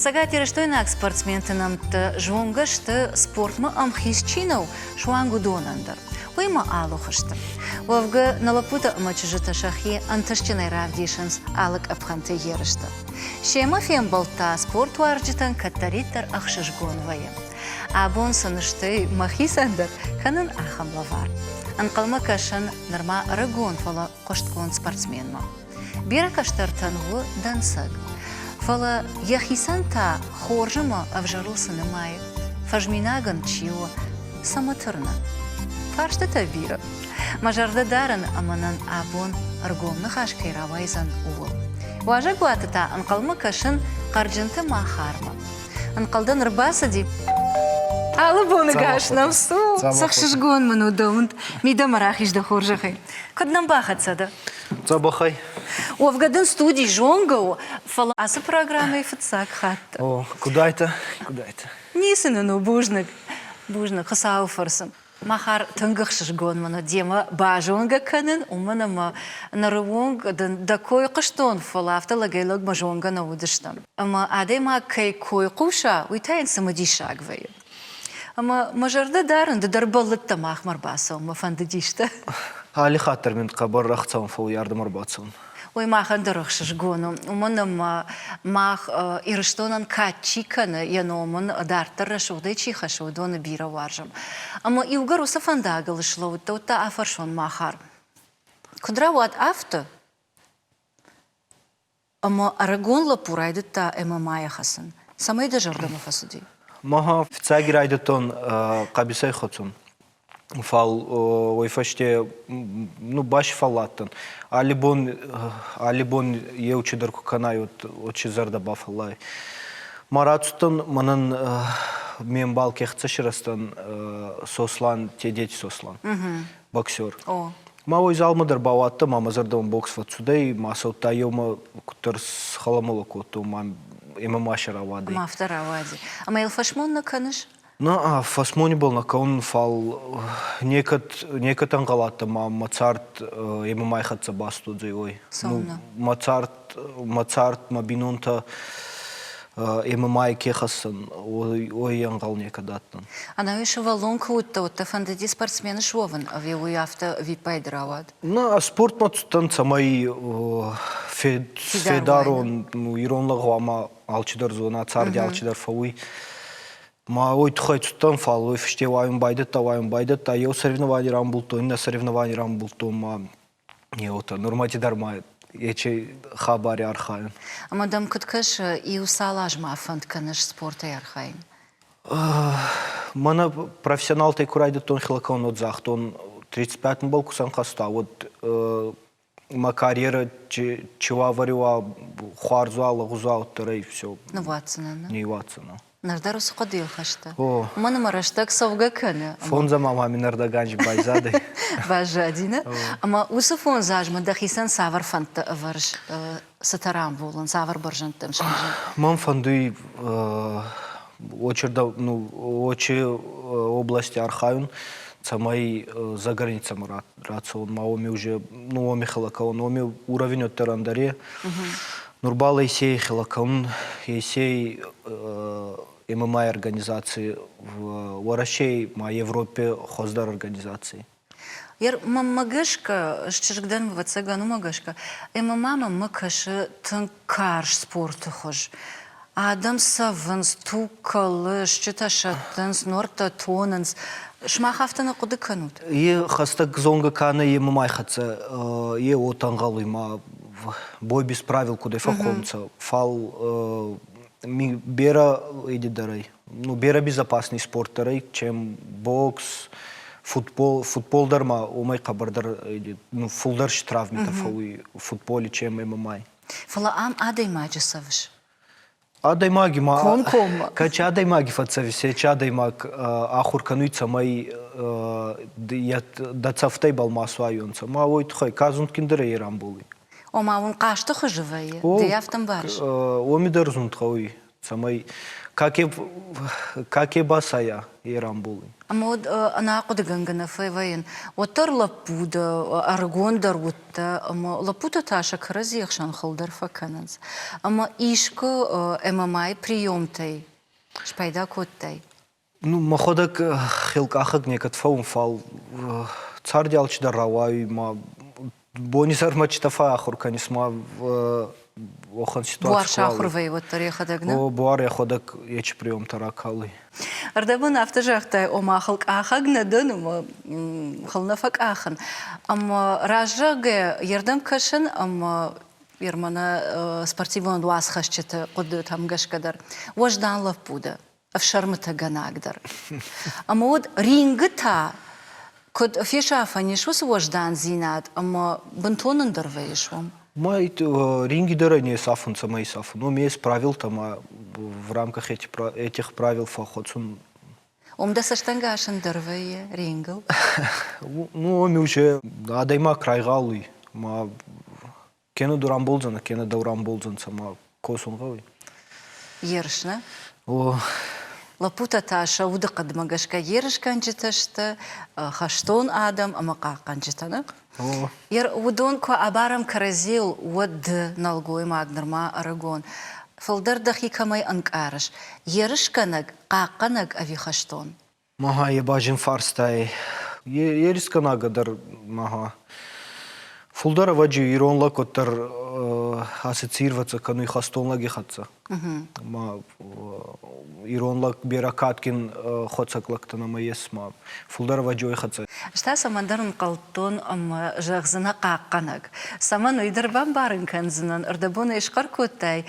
Цӕгатирыстойнаг спортсменты нӕмттӕ зонгӕ сты, спортмӕ ӕмхиц чи нӕу, суанг уыдонӕн дӕр. Уыимӕ алы хуызты. Уӕвгӕ, нӕ лӕппутӕ ӕмӕ чызджытӕ сӕхи ӕнтыстджынӕй равдисынц алы къӕпхӕнты ерысты. Семӕ фембӕлд та спортуарзджытӕн кӕддӕриддӕр ӕхсызгон вӕййы. Абон сын стӕй мӕхицӕн дӕр кӕнын ахӕм лӕвар. Ӕнхъӕлмӕ кӕсын нырма ӕрыгон, фӕлӕ хъуыстгонд спортсменмӕ. Бирӕ кӕстӕртӕн у дӕнцӕг. Фӕлӕ йӕхицӕн та хорз ӕмӕ ӕвзӕрыл цы нымайы, фӕзминаг ын чи у, цӕмӕ тырны? Фарстытӕ бирӕ. Мӕ зӕрдӕ дарын ӕмӕ нын абон ӕргом ныхас кӕй рауайдзӕн, ууыл. Уазӕгуаты та ӕнхъӕлмӕ кӕсын Хъӕрджынты Махармӕ. Ӕнхъӕлдӕн ӕрбацыди. Алы боны гас нӕм цу. Цӕхсызгон мын у дӕ уынд. Мидӕмӕ рахиз дӕ хорзӕхӕй. Куыд нӕм бахӕццӕ дӕ? Дзӕбӕхӕй. Уӕвгӕ дын студи зонгӕ у, фӕлӕ ацы программӕйы фыццаг хатт. О, куыдайтӕ, куыдайтӕ. Ницы нын у, бузныг. Бузныг, Хуыцауы фӕрцы. Махар, тынг ӕхсызгон мын у демӕ базонгӕ кӕнын, уымӕн ӕмӕ ныры онг дын дӕ кой хъуыстон, фӕлӕ афтӕ лӕгӕй-лӕгмӕ зонгӕ нӕ уыдыстӕм. Ӕмӕ адӕймаг кӕй кой хъуса, уый та йын цымыдисаг вӕййы. Ӕмӕ мӕ зӕрдӕ дарын, ды дӕр бӕллыдтӕ махмӕ ӕрбацӕуынмӕ, фӕндыдис дӕ. Али хатт дӕр мин хъӕбӕр ӕхцӕуӕн фӕууй ардӕм ӕрбацӕун. Уый махӕн дӕр ӕхсызгон у, уымӕн ӕмӕ мах Ирыстонӕн кад чи кӕны, йӕ ном ын дарддӕр рӕсугъдӕй чи хӕссы, уыдоны бирӕ уарзӕм. Ӕмӕ иугӕр уыцы фӕндагыл слӕудтӕ, уӕд та афӕрсон Махар. Куыд рауад афтӕ, ӕмӕ ӕрыгон лӕппу райдыдта ММА-йӕ хӕцын? Цӕмӕй дӕ зӕрдӕмӕ фӕцыди? Мӕ фиццаги райдӕдтон хъӕбисӕй хӕцун. Фал уой фӕсте ну басфӕлладтӕн. Алли бон алли бон еу чидӕр ку кӕнай, уӕд си зӕрдӕ бафӕллай. Ма рацудтӕн мӕнӕн ме мбал ке хӕццӕ сирӕзтӕн Сослан, Тедети Сослан, боксер. Ма уой залмӕ дӕр бауадтӕн, ма мӕ зӕрдӕмӕ бокс фӕццудӕй, ма цӕудта еумӕ куддӕр схӕлӕмӕлӕ кодтон, ма имӕ ма рауадӕй. Ма афтӕ рауади. Ӕмӕ йыл фӕсмон нӕ кӕныс? На, фӕсмони бал нӕ кӕун, фал некӕд некӕд ӕнгъӕл адтӕн ма мӕ цард ӕма май хӕццӕ бастудзӕй, уой. Цӕунӕ? Мӕ цард, мӕ цард, мӕ бийнонтӕ ӕма май ке хӕссӕн, уой ӕнгъӕл некӕд адтӕн. Ӕнӕуи сывӕллон куы уыдтӕ, уӕд дӕ фӕндыди спортсмен суӕвын ӕви уый афтӕ ӕвиппайды рауад? На, спортмӕ цудтӕн, цӕмӕй федарон, ирон лӕг гъӕуама алчидӕр зона, царди алчидӕр фӕууй. Ма уой туххӕй цудтӕн, фал уой фӕсте уайун байдӕдта, уайун байдӕдта. Еу соревновани рамбулдтон, иннӕ соревновани рамбулдтон ма еутӕ. Нурмӕти дӕр ма ечи хабари архайун. Ӕма дӕм куд кӕсы, иу цал азмӕ фӕнд кӕныс спортӕй архайын? Мӕнӕ профессионалтӕй ку райдӕдтон хилакӕун, уӕд загътон, 35 мбал ку сӕнхӕста, уӕд мӕ карьерӕ чи уавӕри уа, хуарз уа, лӕгъуз уа, уӕддӕр ӕй все. Ныууадздзынӕн. Ниууадздзынӕн. Ныр дӕр уыцы хъуыдыйыл хӕсты. Уымӕн ӕмӕ рӕстӕг цӕугӕ кӕны. Фондз ӕма ма мин ӕрдӕг анзи байзадӕй. Баззади, нӕ? Ӕмӕ уыцы фондз азмӕ дӕхицӕн цавӕр фӕндтӕ ӕвӕрыс, цытӕ рамбулын, цавӕр бӕрзӕндтӕм схизын? Мӕн фӕндуй очерда, ну, очи области архайун, цӕмӕй за границӕмӕ рацӕун, ма уоми уже, ну, уоми хилӕ уоми уровень уӕддӕр ӕндӕр Нур бал Есей хилӕ кӕун, Есей ММА организаци в Уӕрӕсей ма Европе хуӕздӕр организаци. Мӕнмӕ гӕсгӕ, чызг дӕн, ӕвӕццӕгӕн, уымӕ гӕсгӕ, ММА мӕнмӕ кӕсы тынг карз спорты хуыз. Адӕм цӕвынц, туг кӕлы, стджытӕ сӕттынц, нуӕрттӕ тонынц. Сымах афтӕ нӕ хъуыды кӕнут? Е хӕстӕг зонгӕ ка нӕ, е мӕмӕ хӕццӕ, е уотӕ ӕнгъӕлуй ма бой без правил кудӕй фӕххонунцӕ, фал берӕ идидӕр ӕй, ну, берӕ безопасный спорт дӕр ӕй, чем бокс, футбол. Футбол дӕр ма уомӕй хъӕбӕрдӕр, ну, фулдӕр травмитӕ фӕууй футболи, чем ММА. Фӕлӕ ам адӕймаджы цӕвыс. Адӕймаги ма Комкоммӕ. Кӕд адӕймаги фӕццӕвис, ечи адӕймаг ахур кӕнуй, цӕмӕй дӕ цӕфтӕй бал ма суайонцӕ. Ма уой туххӕй ка зундгиндӕр ӕй рамболуй. Ома уын хъазты хуызы вӕййы? Ды афтӕ ӕмбарыс? Уоми дӕр зунд гъӕуй, цӕмӕй. Ка ке басайа, е рамболуй. Ӕмӕ уӕд ӕнӕахъуыдыгӕнгӕ нӕ фӕвӕййын. Уӕддӕр лӕппу дӕ, ӕрыгондӕр уыдтӕ, ӕмӕ лӕппутӕ та сӕ кӕрӕдзи ӕхсӕн хыл дӕр фӕкӕнынц. Ӕмӕ искуы ММА-йы приемтӕй спайда кодтай? Ну, мӕхуӕдӕг хилкъахӕг некӕд фӕуун, фал царди алчидӕр рауайуй ма бони сӕрмӕ читӕ фӕахур кӕнис ма уӕхӕн ситуаци. Буар сахур вӕййы уӕддӕр йӕхӕдӕг, нӕ? О, буар йӕхуӕдӕг ечи приемтӕ ракалуй. Ӕрдӕбон афтӕ загътай, ома хылкъахӕг нӕ дӕн, ӕмӕ хыл нӕ фӕкъахын. Ӕмӕ раззагӕ йе рдӕм кӕсын ӕмӕ Ермана спортивон уацхӕсджыты хъуыдытӕм гӕсгӕ дӕр уӕздан лӕппу дӕ. ӕфсӕрмытӕгӕнаг дӕр. Ӕмӕ уӕд рингы та куыд фесафӕн ис уыцы уӕздандзинад ӕмӕ бынтон ӕндӕр вӕййыс уым? Ма ринги дӕр не сафунцӕ, ма исафун. Уым есть правилтӕ, ма в рамках этих правил фӕхуӕцун. Уым дӕ цӕстӕнгас ӕндӕр вӕййы рингыл? Ну, уым уже адӕймаг райгъал уй, ма кенӕ ду рамболдзӕнӕ, кенӕ дӕу рамболдзӕнцӕ, ма косун гъӕуй. Ерыс, нӕ? О. Лӕппутӕ та сӕ удыхъӕдмӕ гӕсгӕ ерысгӕнджытӕ сты, хӕстон адӕм ӕмӕ хъахъхъӕнджытӕ, нӕ? О. Уыдон куы абарӕм кӕрӕдзийыл, уӕд ды, нӕлгоймаг, нырма ӕрыгон, фылдӕр дӕхи кӕмӕй ӕнкъарыс, ерысгӕнӕг, хъахъхъӕнӕг ӕви хӕстон? Маха е ба зин фарстай. Ерискӕнагӕ дӕр маха. Фулдӕр ӕвӕджи ирон лӕг уӕддӕр ассоциироваться кӕнуй хӕстон лӕги хӕццӕ. Ма ирон лӕг берӕ кадгин хуӕцӕг лӕгтӕ нӕма ес, ма фулдӕр ӕвӕджи уой хӕццӕ. Ӕз та цӕмӕндӕр ӕнхъӕлдтон ӕмӕ зӕгъдзынӕ хъахъхъӕнӕг. Цӕмӕн, уый дӕр бамбарын кӕндзынӕн, ӕрдӕбонӕй схъӕр кодтай,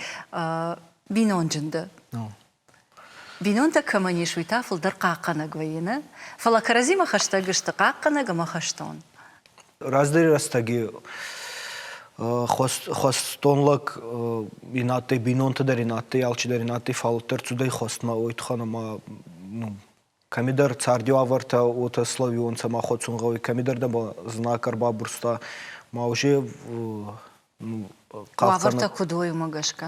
бинонджын дӕ. Бинонтӕ кӕмӕн ис, уый та фылдӕр хъахъхъӕнӕг вӕййы, нӕ? Фӕлӕ кӕрӕдзимӕ хӕстӕг сты хъахъхъӕнӕг ӕмӕ хӕстон. Раздӕри рӕстӕги хуӕстон лӕг ин адтӕй, бийнонтӕ дӕр ин адтӕй, алчидӕр ин адтӕй, фал уӕддӕр цудӕй хуӕстмӕ, уой туххӕн ӕма ну, кӕмидӕр царди уавӕртӕ уотӕ слӕууонцӕ ма хуӕцун гъӕуй, кӕмидӕр дӕмӕ знаг ӕрбабурста, ма уже Уавӕртӕ куыд уой, уымӕ гӕсгӕ.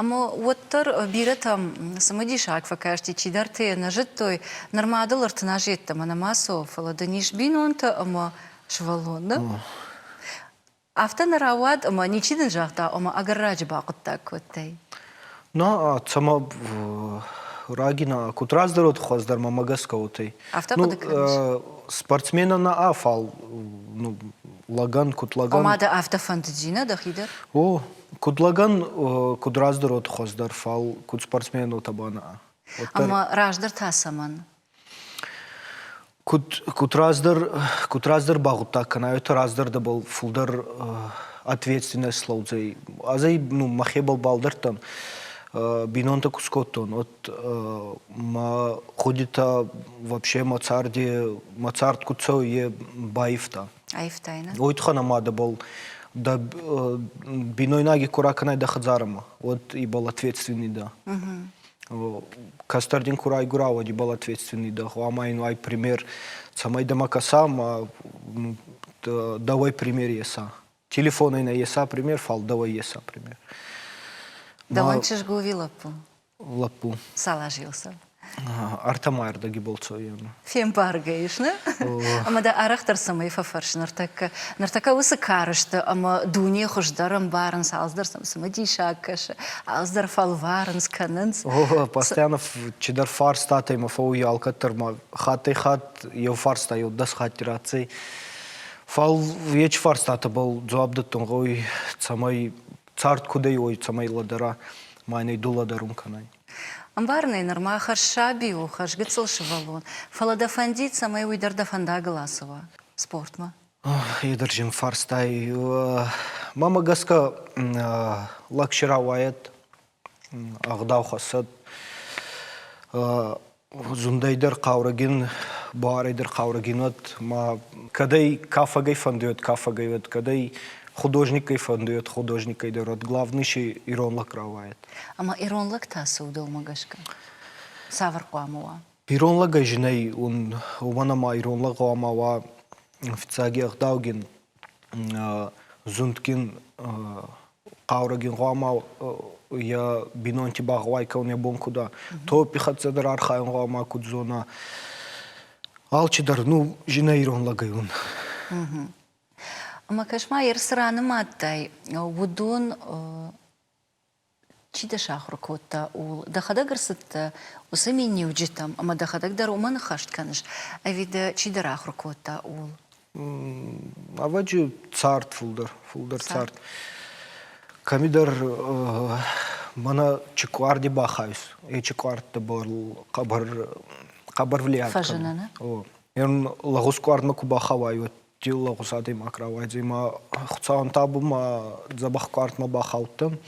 Ӕмӕ уӕддӕр бирӕтӕм цымыдисаг фӕкасти, чидӕртӕ йӕ нӕ зыдтой, нырма дыл 30 азы йеддӕмӕ нӕма цӕуы, фӕлӕ дын ис бинонтӕ ӕмӕ сывӕллон, нӕ? Афтӕ нӕ рауад, ӕмӕ ничи дын загъта, ӕмӕ ӕгӕр раджы бахъуыддаг кодтай? На, цӕмӕ раги на, куд раздӕр уод, хуӕздӕр мӕмӕ гӕсгӕ уотӕй. Афтӕ хъуыды кӕныс? Спортсменӕн нӕ, фал ну, лӕгӕн, куд лӕгӕн. Ома дӕ афтӕ фӕндыди, нӕ дӕхи дӕр? О, куд лӕгӕн, куд раздӕр уод хуӕздӕр, фал куд спортсменӕн уотӕ ба нӕ. Ӕмӕ раздӕр та цӕмӕн? Куд раздӕр багъуддаг кӕнай, уотӕ раздӕр дӕбӕл фулдӕр ответственность слӕудзӕй. Ӕз ӕй ну, мӕхебӕл балдӕрдтӕн, бийнонтӕ ку скодтон, уӕд мӕ гъудитӕ вообще мӕ царди, мӕ цард куд цӕуй, е байивта. Аивтай, нӕ? Уой туххӕн ӕма дӕбӕл дӕ бийнойнаги ку ракӕнай дӕ хӕдзарӕмӕ, уӕд ибӕл ответственный дӕ. Кӕстӕр дин ку райгура, уӕд ибӕл ответственный дӕ. Гъуама ин уай пример, цӕмӕй дӕмӕ кӕса ма дӕуӕй пример еса. Телефонӕй нӕ еса пример, фал дӕуӕй еса пример. Дӕуӕн чызг у ӕви лӕппу? Лӕппу. Цал азы йыл цӕуы? Ӕртӕ ма ӕрдӕги был цӕуы. Фембаргӕ ис, нӕ? Ӕмӕ дӕ арӕхдӕр цӕмӕй фӕфӕрсы ныртӕккӕ? Ныртӕккӕ уыцы кары сты ӕмӕ дуне хуыздӕр ӕмбарынц, алцыдӕр сӕм цымыдисаг кӕсы, алцыдӕр фӕлварынц, кӕнынц. О, постоянно чидӕр фарстатӕй мӕ фӕуй алкӕддӕр ма хаттӕй-хатт еу фарста еу дӕс хатти ратдзӕй. Фал ечи фарстатӕбӕл дзуапп дӕттун гъӕуй, цӕмӕй цард куд ӕй, уой цӕмӕй лӕдӕра, ма ин ӕй ду лӕдӕрун кӕнай. Ӕмбарын ӕй, нырма хӕрз саби у, хӕрз гыццыл сывӕллон, фӕлӕ дӕ фӕндид, цӕмӕй уый дӕр дӕ фӕндагыл ацӕуа спортмӕ? Е дӕр зин фарстай. Мӕмӕ гӕсгӕ лӕг си рауайӕд, ӕгъдау хӕссӕд. Зундӕй дӕр хъаурӕгин, буарӕй дӕр хъаурӕгин уӕд, ма кӕд ӕй кафӕгӕй фӕндуй, кафӕгӕй уӕд, кӕд ӕй художниккӕй фӕндуй, художниккӕй дӕр уӕд, главный си ирон лӕг рауайӕд. Ӕмӕ ирон лӕг та цы у дӕумӕ гӕсгӕ? Цавӕр хъуамӕ уа? Ирон лӕгӕй зынӕй уымӕн ӕма ирон лӕг хъуамӕ уа фиццаги ӕгъдаугин, зундгин. Хъаурӕгин гъӕуама йӕ бийнонти багъӕуай кӕнун йӕ бон куд уа. Топпи хӕццӕ дӕр архайун гъӕуама куд зона. Алчидӕр, ну, зинӕ ирон лӕгӕй ун. Ӕмӕ кӕс-ма, ер цы ранымадтай, уыдон чи дӕ сахуыр кодта, ууыл дӕхӕдӕг ӕрцыдтӕ уыцы миниуджытӕм ӕмӕ дӕхӕдӕг дӕр уымӕн ӕххӕст кӕныс, ӕви дӕ чидӕр ахуыр кодта, ууыл? Ӕвӕджы цард фулдӕр, фулдӕр цард. Кӕмидӕр мӕнӕ чикъуарди бахайс, е чикъуӕрттӕбӕл хъӕбӕр хъӕбӕр влиять Фӕзыны, О. Лӕгъуз къуардмӕ ку бахауай, уӕд лӕгъуз адӕймаг рауайдзӕй ма Хуцауӕн табу ма дзӕбӕх къуартмӕ бахаудтӕн.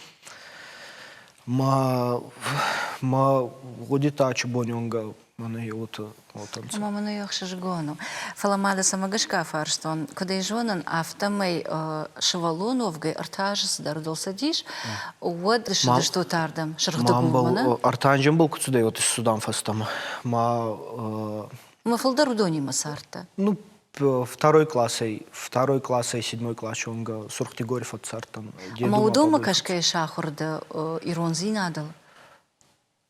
Ма ма гъудитӕ ачи бони онгӕ мӕнӕ уотӕ уотӕнцӕ. Ӕма мӕн уый ӕхсызгон у. Фӕлӕ ма дӕ цӕмӕ гӕсгӕ афарстон, куыд ӕй зонын, афтӕмӕй сывӕллон уӕвгӕй ӕртӕ азы цыдӕр дыл цыдис, уӕд ссыдыстут ардӕм, Сырхдыгурмӕ, нӕ? Ӕртӕ анзембал куы цудӕй, уӕд ссудан фӕстӕмӕ. Ма Ӕмӕ фылдӕр уыдонимӕ цардтӕ? Ну, второй классӕй седьмой классы онг Сурх-Дигори фӕццардтӕн. Ӕмӕ уыдонмӕ кӕсгӕйӕ сахуыр дӕ ирондзинадыл?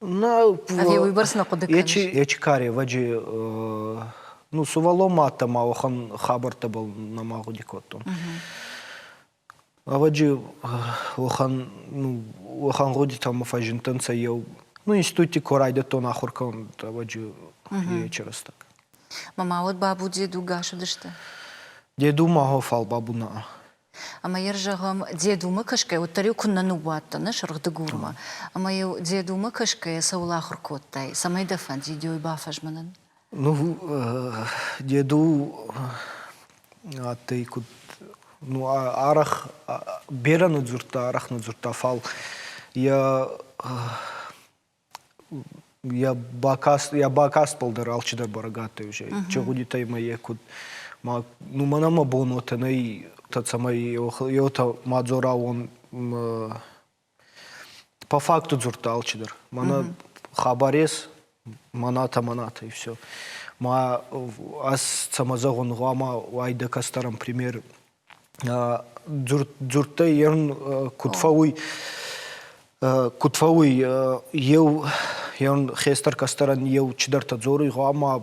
Нӕ, Ӕви уыйбӕрц нӕ хъуыды кӕныс? Ечи каре вӕджи ну, сувӕллон ма адтӕн ма уӕхӕн хабӕрттӕбӕл нӕма гъуди кодтон. Ӕвӕджи, уӕхӕн, ну, уӕхӕн гъудитӕмӕ фӕззиндтӕнцӕ еу, ну, институтти ку райдӕдтон ахур кӕнун, ӕвӕджи, ечи рӕстӕг. Мама, уӕд бабу деду гас уыдысты? Деду ма хо, фал бабу нӕ. Ӕмӕ йӕ зӕгъӕм, дедумӕ кӕсгӕ, уӕддӕр-иу куыннӕ ныууадтӕ нӕ Сырх-Дыгурмӕ. Ӕмӕ-иу дедумӕ кӕсгӕйӕ цӕуыл ахуыр кодтай, цӕмӕй дӕ фӕндид уый бафӕзмынын? Ну, деду адтӕй куд ну, арӕх берӕ нӕ дзурдта, арӕх нӕ дзурдта, фал йӕ йӕ бакаст, йӕ бакастбӕл дӕр алчидӕр бӕрӕг адтӕй уже. Чи гъудитӕй ма е куд ма ну мӕнӕ мӕ бон уотӕ нӕй, цӕмӕй еутӕ мадзора уон по факту дзурдта алчидӕр. Мӕнӕ хабар ес, маната маната и все. Ма ӕз цӕмӕ зӕгъун, гъуама уайдӕ кӕстӕрӕн пример дзурдтӕй ерун куд фӕууй куд фӕууй еу ерун хестӕр кӕстӕрӕн еу чидӕртӕ дзоруй гъӕуама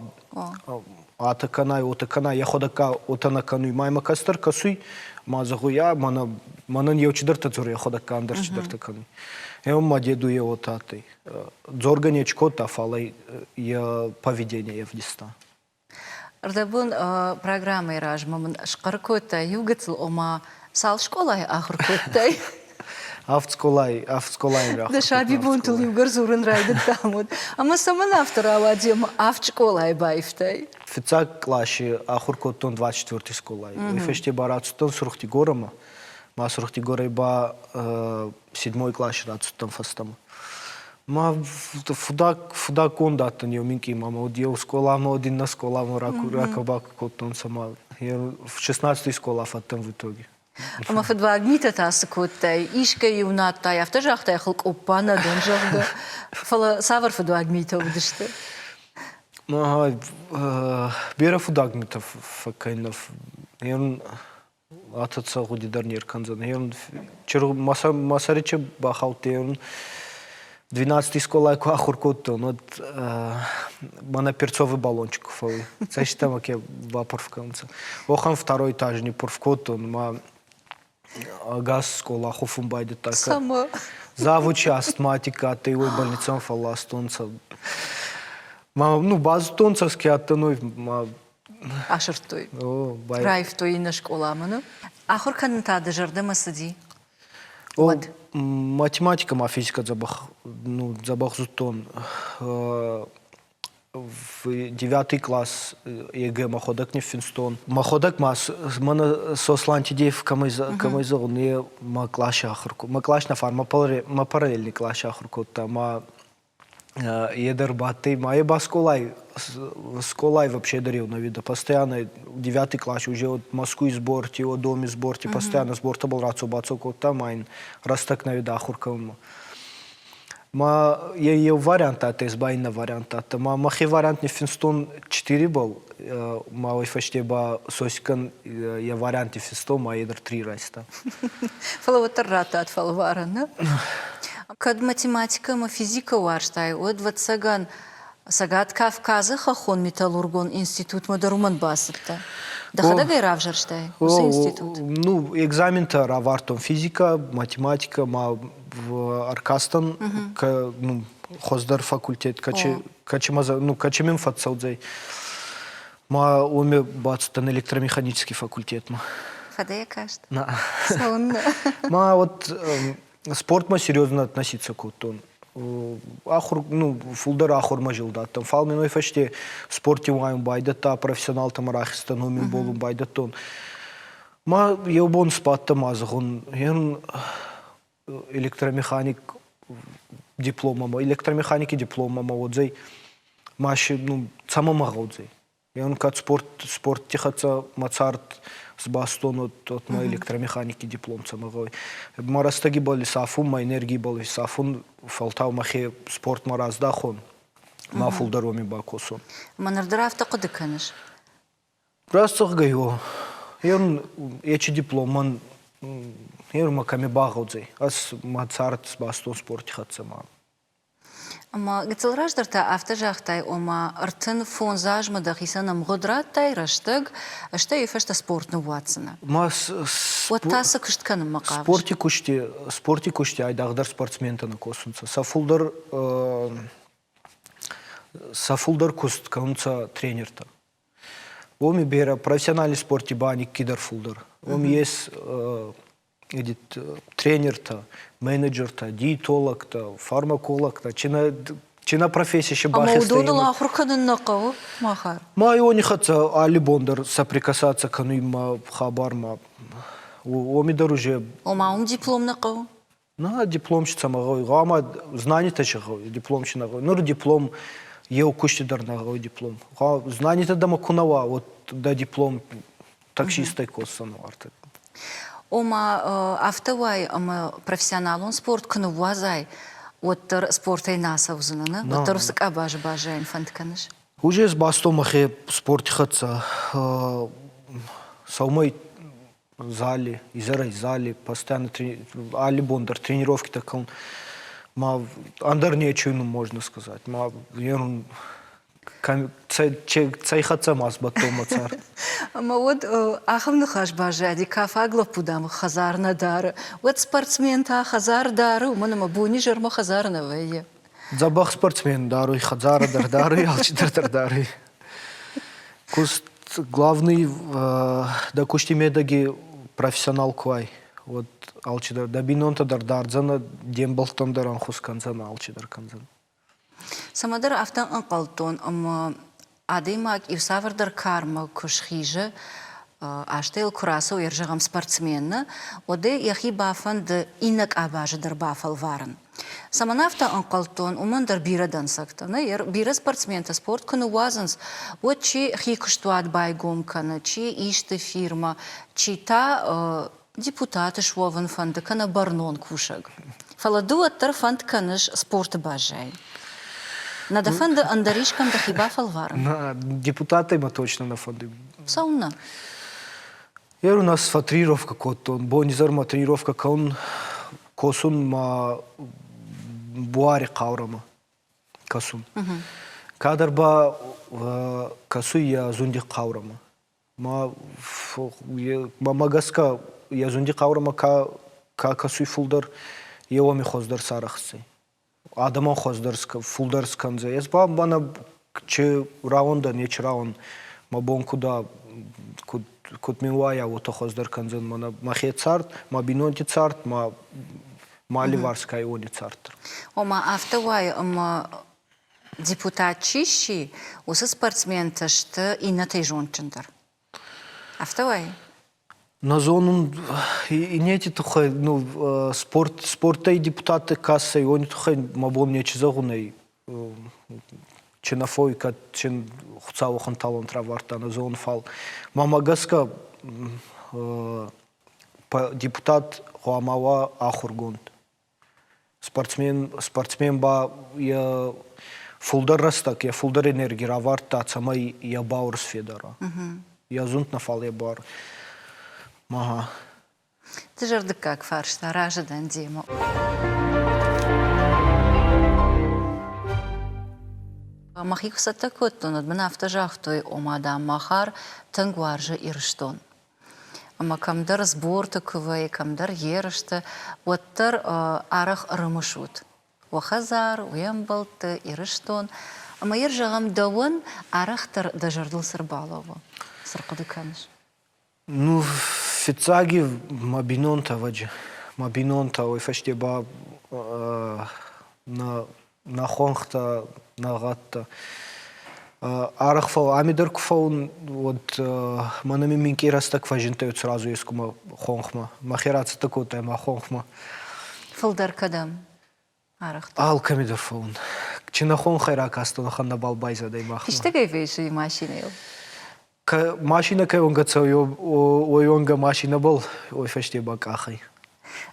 атӕ кӕнай уотӕ кӕнай ӕхуӕдӕгка уотӕ нӕ кӕнуй ма имӕ кӕстӕр кӕсуй ма зӕгъуй а мӕнӕ мӕнӕн еу чидӕртӕ дзоруй ӕхуӕдӕгка ӕндӕр чидӕртӕ кӕнуй еу ма деду е уотӕ адтӕй дзоргӕ нечи кодта фал ӕй йӕ поведение ӕвдиста. Рдӕбон программӕйы размӕ мын схъӕр кодтай иу гыццыл, ома цал скъолайы ахуыр кодтай? Авд скъолайы, авд скъолайы ахуыр Дӕ сабибонтыл иугӕр дзурын райдыдтам, уӕд. Ӕмӕ цӕмӕн афтӕ рауади, ӕмӕ авд скъолайы баивтай? Фыццаг къласы ахуыр кодтон 24 скъолайы. Уый фӕсте ба рацыдтӕн Сурх-Дигорамӕ. Ма Сурх-Дигорӕй ба седьмой къласы рацыдтӕн фӕстӕмӕ. Ма фудаг фудаггонд адтӕн еу минкъий ма уӕд еу скъоламӕ, уӕд иннӕ скъоламӕ ракӕ-бакӕ кодтонцӕ ма в 16-й скъола фӕдтӕн в итоге. Ӕмӕ фыдваг митӕ та цы кодтай? Искӕй-иу надтай, афтӕ загътай, хылкъоппа нӕ дӕн, зӕгъгӕ. Фӕлӕ цавӕр фыдуаг митӕ уыдысты? Берӕ фудаг митӕ фӕккӕнинӕ. Атӕ сӕ гъуди дӕр не ркӕндзӕн. Мӕ сӕри чи бахаудтӕй, 12 скъолай ку ахур кодтон, уӕд мӕнӕ перцовый баллончик ку фӕууй. Цӕститӕмӕ ке бапурф кӕнунцӕ. Уӕхӕн второй этаж ниппурф кодтон, ма ӕгас скъола хуфун байдӕдта. Цӕмӕ? Завучи астматик адтӕй, уой больницӕмӕ фӕлластонцӕ. Ма, ну, базудтонцӕ, ке адтӕн, уой, ма Асырдтой. Раивтой иннӕ скъоламӕ, нӕ? Ахуыр кӕнын та дӕ зӕрдӕмӕ цыди? Уӕд? Математикӕ ма физикӕ дзӕбӕх, ну, дзӕбӕх зудтон. В девятый класс ЕГЭ мӕхуӕдӕг ниффинстон. Мӕхуӕдӕг ма мӕнӕ Сослан Тедеев кӕмӕй кӕмӕй зӕгъун, е мӕ къласи ахур мӕ кълас нӕ фар, мӕ параллельный къласи ахур кодта, ма Е дӕр бадтӕй, ма е ба скъолай, скъолай вообще дӕр еу вида. Постоянно девятый класс уже вот Москвы сборти, о доме сборти, постоянно сбортӕбӕл рацо-бацо кодта, ма ин рӕстӕг нӕ вида ахур кӕнунмӕ. Ма е еу вариант адтӕй, ба иннӕ вариант адтӕй. Ма мӕхе вариант ниффинстон четыребӕл, ма уой фӕсте ба Сосикӕн е вариант ниффинстон, ма е дӕр три райста. Фӕлӕ уӕддӕр раттат фӕлварӕн, нӕ? Кӕд математикӕ ӕмӕ физикӕ уарзтай, уӕд, ӕвӕццӕгӕн, Цӕгат Кавказы хӕххон металлургон институтмӕ дӕр уымӕн бацыдтӕ. Дӕхӕдӕг ӕй равзӕрстай, уыцы институт? Ну, экзаментӕ равардтон физикӕ, математикӕ, ма ӕркастӕн, ну, хуӕздӕр факультет, кӕчи, ну, кӕчи мин фӕццӕудзӕй. Ма уоми бацудтӕн электромеханический факультетмӕ. Фӕдӕ каст? На. Цӕуыннӕ? Ма вот спортмӕ серьезно относиться кодтон. Ахур, ну, фулдӕр ахурмӕ зилдадтӕн. Фал мин уой фӕсте спорти уайун байдӕдта, профессионалтӕмӕ рахизтӕн, уоми болун байдӕдтон. Ма еу бон сбадтӕ ма зӕгъун, электромеханик дипломмӕ, электромеханики дипломмӕ уодзӕй, ма ну, цӕмӕ ма гъӕудзӕй. Е кӕд спорт, спортти хӕццӕ мӕ цард сбастон, от мӕ электромеханики диплом цӕмӕ гъӕуй. Мӕ рӕстӕги бал исафун, мӕ энергий бал исафун, фӕлтау мӕхе спортмӕ раздахон, ма фулдӕр уоми бакосон. Ӕмӕ ныр дӕр афтӕ хъуыды кӕныс? Раст зӕгъгӕй, о. Ечи диплом мӕн ма кӕми багъӕудзӕй. Ӕз мӕ цард сбастон спорти хӕццӕ ма. Ӕмӕ гыццыл раздӕр та афтӕ загътай, ома 35 азмӕ дӕхицӕн ӕмгъуыд радтай, рӕстӕг, стӕй уый фӕстӕ спорт ныууадздзынӕ. Ма Уӕд та цы куыст кӕнынмӕ хъавыс? Спорти кусти айдагъдӕр спортсментӕ нӕ косунцӕ. Сӕ фулдӕр куст кӕнунцӕ тренертӕ. Уоми берӕ профессиональный спорти ба никкидӕр фулдӕр. Уоми ес тренертӕ, менеджертӕ, диетологтӕ, фармакологтӕ, чи нӕ професси ще Ӕмӕ уыдоныл ахуыр кӕнын нӕ хъӕуы, Махар? Ма иони хӕццӕ алли бон дӕр соприкасаться кӕнуй ма хабар ма уоми дӕр уже. Ома уым диплом нӕ хъӕуы? На, диплом чи цӕмӕ гъӕуй? Гъӕуама знанитӕ чи гъӕуй, диплом чи нӕ гъӕуй. Нур диплом еу кусти дӕр нӕ гъӕуй диплом. Знанитӕ дӕмӕ ку нӕ уа, вот дӕ диплом таксисттӕй косдзӕн уартӕ. Ома, афтӕ уай, ӕмӕ профессионалон спорт куы ныууадзай, уӕддӕр спортӕй нӕ ацӕудзынӕ, нӕ? Уӕддӕр уыцы къабазы баззайын фӕнд кӕныс? Уже сбастон мӕхе спорти хӕццӕ. Сӕумӕй зали, изӕрӕй зали, постоянно алли бон дӕр тренировкитӕ кӕнун. Ма ӕндӕр нечи ну можно сказать. Ма ерун цӕй хӕццӕ ма сбӕттон мӕ цард. Ӕмӕ уӕд ахӕм ныхас баззади, кафаг лӕппу, дам, хӕдзар нӕ дары. Уӕд спортсмен та хӕдзар дары, уымӕн ӕмӕ бонизӕрмӕ хӕдзар нӕ вӕййы. Дзӕбӕх спортсмен даруй, хӕдзары дӕр даруй, алчидӕр дӕр даруй. Куст главный дӕ кусти медӕги профессионал ку ай, уӕд алчидӕр дӕ бийнонтӕ дӕр дардзӕнӕ, де мбӕлттӕн дӕр ӕнхус кӕндзӕнӕ, алчидӕр кӕндзӕн. Цӕмӕдӕр афтӕ ӕнхъӕлдтон, ӕмӕ адӕймаг иу цавӕрдӕр кармӕ куы схизы, азтӕ йыл куы рацӕуы, зӕгъӕм, спортсмен нӕ, уӕд ӕй йӕхи бафӕнды иннӕ къабазы дӕр бафӕлварын. Цӕмӕн афтӕ ӕнхъӕлдтон, уымӕн дӕр бирӕ дӕнцӕгтӕ. Нӕ, бирӕ спортсментӕ спорт куы ныууадзынц, уӕд чи хи куыстуат байгом кӕны, чи исты фирмӕ, чи та депутат суӕвын фӕнды кӕнӕ бӕрнон кусӕг. Фӕлӕ ды уӕддӕр фӕнд кӕныс спорты баззайын. Нӕ дӕ фӕнды ӕндӕр искӕм дӕхи бафӕлварын? Депутатӕй мӕ точно нӕ фӕнды. Цӕуылнӕ? Ер у нас фӕтренировкӕ кодтон. Бонизӕрмӕ тренировкӕ кӕнун, косун ма буари хъаурӕмӕ кӕсун. Кадӕр ба кӕсуй йӕ зунди хъаурӕмӕ. Ма мӕмӕ гӕсгӕ йӕ зунди хъаурӕмӕ ка кӕсуй фулдӕр, е уоми хуӕздӕр сарӕхсдзӕй. Адӕмӕн хуӕздӕр фулдӕр скӕндзӕй. Ӕз ба мӕнӕ чи рауӕн дӕн, ечи рауӕн мӕ бон куд куд куд мин уайа, уотӕ хуӕздӕр кӕндзӕн мӕнӕ мӕхе цард, мӕ бийнонти цард, мӕ мӕ алливарс ка уони цард дӕр. Ома афтӕ уайы, ӕмӕ депутат чи сси, уыцы спортсментӕ сты иннӕтӕй зондджындӕр. Афтӕ уайы? Нӕ зонун, иннети туххӕй, ну, спорт, спорттӕй депутатты кассӕй, уони туххӕй мӕ бон нечи зӕгъун ӕй. Чи нӕ фӕууй, кӕд чин Хуцауӕн талант равардта, нӕ зонун, фал мӕмӕ гӕсгӕ депутат гъуама уа ахургонд. Спортсмен, спортсмен ба йӕ фулдӕр рӕстӕг, йӕ фулдӕр энерги равардта, цӕмӕй йӕ баур сфедара. Йӕ зунд нӕ фал йӕ буар. Ага. Дызӕрдыггаг фарста разы дӕн демӕ. Мӕхи куы цӕттӕ кодтон, уӕд мын афтӕ загътой, ома, дам, Махар тынг уарзы Ирыстон. Ӕмӕ кӕмдӕр сборты куы вӕййы, кӕмдӕр ерысты, уӕддӕр арӕх ӕрымысут уӕ хӕдзар, уе мбӕлтты, Ирыстон. Ӕмӕ йӕ зӕгъӕм, дӕуӕн арӕхдӕр дӕ зӕрдыл цы рбалӕууы, цы рхъуыды кӕныс? Ну, фиццаги мӕ бийнонтӕ ӕвӕджи. Мӕ бийнонтӕ, уой фӕсте ба нӕ нӕ хуӕнхтӕ, нӕ гъӕдтӕ. Арӕх фӕу, ами дӕр ку фӕуун, уӕд мӕнӕ ми минкъий рӕстӕг фӕззиндтӕй сразу ескумӕ хонхмӕ. Мӕхе рацӕттӕ кодтай мӕ хонхмӕ. Фулдӕр кӕдӕм арӕхдӕр? Алкӕми дӕр фӕуун. Чи нӕ хонхӕй ракастон, уӕхӕн нӕбал байзадӕй махмӕ. Фистӕгӕй фесуй машинӕйыл? Машинӕ кӕй онга цӕуй, уой онга машинӕбӕл, уой фӕсте ба къахӕй.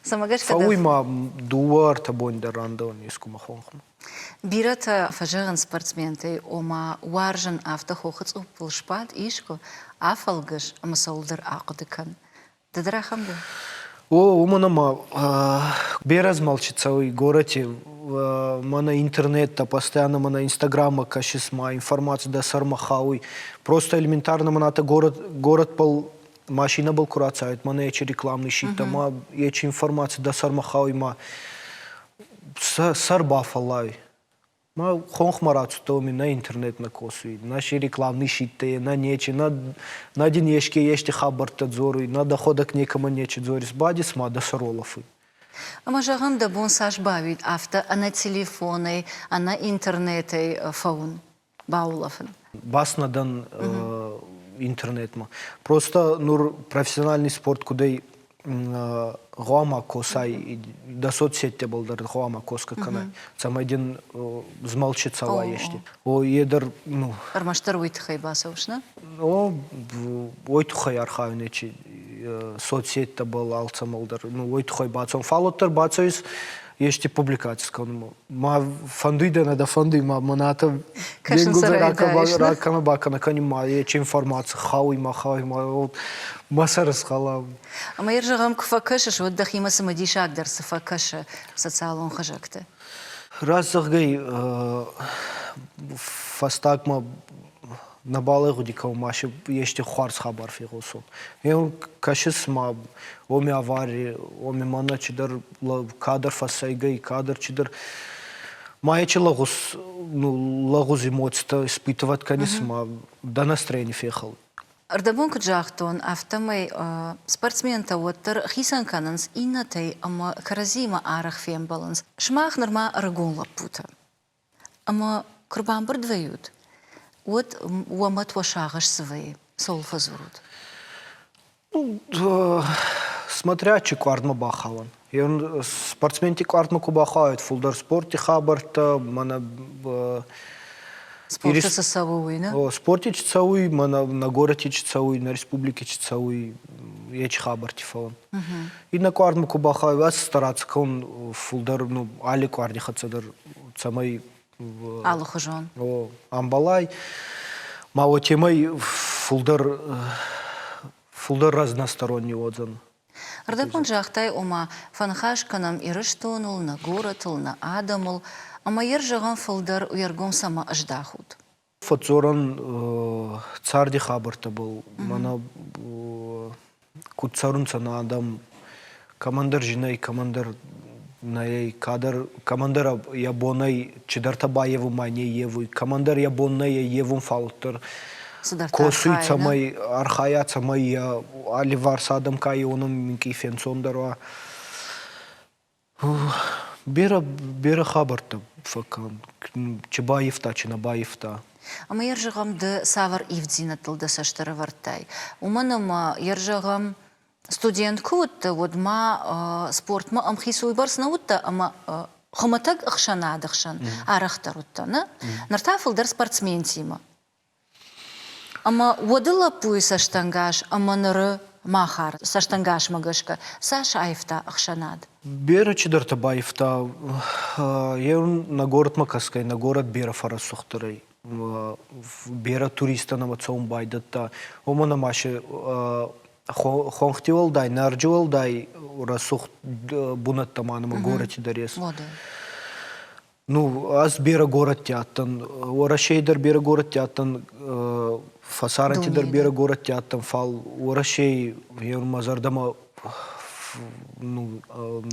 Цӕмӕ гӕсгӕ Фӕууй ма дууӕ-ӕртӕ бони дӕр рандӕун ескумӕ хонхмӕ. Бирӕтӕ фӕзӕгъынц спортсментӕй, ома уарзын афтӕ хохы цъуппыл сбад искуы, афӕлгӕс ӕмӕ цӕуылдӕр ахъуыды кӕн. Ды дӕр ахӕм дӕ? О, уымӕн ӕма берӕ змӕлд цӕуй горӕти. Мӕнӕ интернеттӕ, постоянно мӕнӕ Инстаграммӕ кӕсис, ма информаци дӕ сӕрмӕ хауй. Просто элементарно мӕнӕ атӕ город, городбӕл машинӕбӕл ку рацӕует, мӕнӕ ечи рекламный щиттӕ, ма ечи информаци дӕ сӕрмӕ хауй, ма сӕр бафӕллайуй. Ма хонхмӕ рацудтӕ уоми нӕ интернет нӕ косуй, нӕ си рекламный щиттӕ, нӕ нечи, нӕ, нӕ дин еске ести хабӕрттӕ дзоруй, нӕ дӕхуӕдӕг некӕмӕн нечи дзорис, бадис ма дӕ сӕр уолӕфуй. Ӕмӕ зӕгъӕм, дӕ бон цас бауид афтӕ ӕнӕ телефонӕй, ӕнӕ интернетӕй фӕуын, баулӕфын? Бас нӕ дӕн интернетмӕ. Просто нур профессиональный спорт кудӕй гъуама косай, дӕ соцсеттӕбӕл дӕр гъуама косгӕ кӕнай, цӕмӕй дин змӕлчи цӕуа ести. О, е дӕр, ну... Ӕрмӕстдӕр уой туххӕй бацӕуыс, нӕ? О, уой туххӕй архайун нечи соцсеттӕбӕл алцӕмӕл дӕр, ну, уой туххӕй бацӕун. Фал уӕддӕр бацӕуис ести публикаци скӕнунмӕ. Ма фӕндуй дӕ, нӕ дӕ фӕндуй, ма мӕнӕ Кӕсын ракӕнӕ бакӕнӕ кӕни ма ечи информаци хауй ма хауй ма мӕ сӕр схъӕла. Ӕмӕ йӕ зӕгъӕм, куы фӕкӕсыс, уӕд дӕхимӕ цымыдисагдӕр цы фӕкӕсы социалон хызӕгты? Раст зӕгъгӕй, фӕстагмӕ нӕбал гъуди кӕун ма ести хуарз хабар фегъосун. Кӕсис ма уоми авари, уоми мӕнӕ чидӕр кадӕр фӕссӕйгӕй, кадӕр чидӕр ма ечи лӕгъуз, ну, лӕгъуз эмоцитӕ испытывать кӕнис, ма дӕ настроени фехӕлуй. Ӕрдӕбон куыд загътон, афтӕмӕй спортсментӕ уӕддӕр хицӕн кӕнынц иннӕтӕй ӕмӕ кӕрӕдзиимӕ арӕх фембӕлынц. Сымах нырма ӕрыгон лӕппутӕ. Ӕмӕ куы рбамбырд вӕййут, уӕд уӕ мӕт уӕ сагъӕс цы вӕййы, цӕуыл фӕдзурут? Ну, смотря чи къуардмӕ бахауӕн. Спортсменти къуардмӕ ку бахауӕд, фулдӕр спорти хабӕрттӕ, мӕнӕ Спорти цы цӕуы, уый, нӕ? Спорти чи цӕуй, мӕнӕ нӕ горӕти чи цӕуй, нӕ республики чи цӕуй, ечи хабӕртти фӕуӕн. Иннӕ къуардмӕ ку бахауй, уӕд стараться кӕнун фулдӕр, ну, алли къуарди хӕццӕ дӕр, цӕмӕй Алыхуызон. О, ӕмбалай. Ма уотемӕй фулдӕр фулдӕр разносторонний уодзӕн. Ӕрдӕбон загътай, ома, фӕныхас кӕнӕм Ирыстоныл, нӕ горӕтыл, нӕ адӕмыл, ӕмӕ йӕ зӕгъӕм фылдӕр уе ргом цӕмӕ ӕздахут? Фӕдздзорӕн царди хабӕрттӕбӕл, мӕнӕ куд цӕрунцӕ нӕ адӕм, кӕмӕндӕр зин ӕй, кӕмӕндӕр нӕй, кадӕр кӕмӕндӕр йӕ бонӕй чидӕртӕ байевун ма не ййевуй, кӕмӕндӕр йӕ бон нӕй ӕййевун, фал уӕддӕр косуй, цӕмӕй архайа, цӕмӕй йӕ алливарс адӕм ка уонӕн минкъий фенцондӕр уа. Берӕ, берӕ хабӕрттӕ фӕккӕн, чи баивта, чи нӕ баивта. Ӕмӕ йӕ зӕгъӕм, ды цавӕр ивддзинӕдтыл дӕ цӕст ӕрӕвӕрдтай? Уымӕн ӕмӕ йӕ зӕгъӕм, студент куы уыдтӕ, уӕд ма спортмӕ ӕмхиц уыйбӕрц нӕ уыдтӕ ӕмӕ хуымӕтӕг ӕхсӕнады хсӕн арӕхдӕр уыдтӕ, нӕ? Ныр та фылдӕр спортсментимӕ. Ӕмӕ уӕды лӕппуйы цӕстӕнгас ӕмӕ ныры. Махар цӕстӕнгасмӕ гӕсгӕ цас аивта ӕхсӕнад? Берӕ чидӕртӕ баивта. Е нӕ горӕтмӕ кӕсгӕй, нӕ горӕт берӕ фӕрӕсугъддӕр ӕй. Берӕ туристтӕ нӕмӕ цӕун байдӕдта. Уомӕн ӕма си хонхти уӕлдай, нарджи уӕлдай рӕсугъд бунӕттӕ ма нӕмӕ горӕти дӕр ес. Ну, ӕз берӕ горӕтти адтӕн, Уӕрӕсей дӕр берӕ горӕтти адтӕн, фӕсарӕнти дӕр берӕ горӕтти адтӕн, фал Уӕрӕсей мӕ зӕрдӕмӕ ну,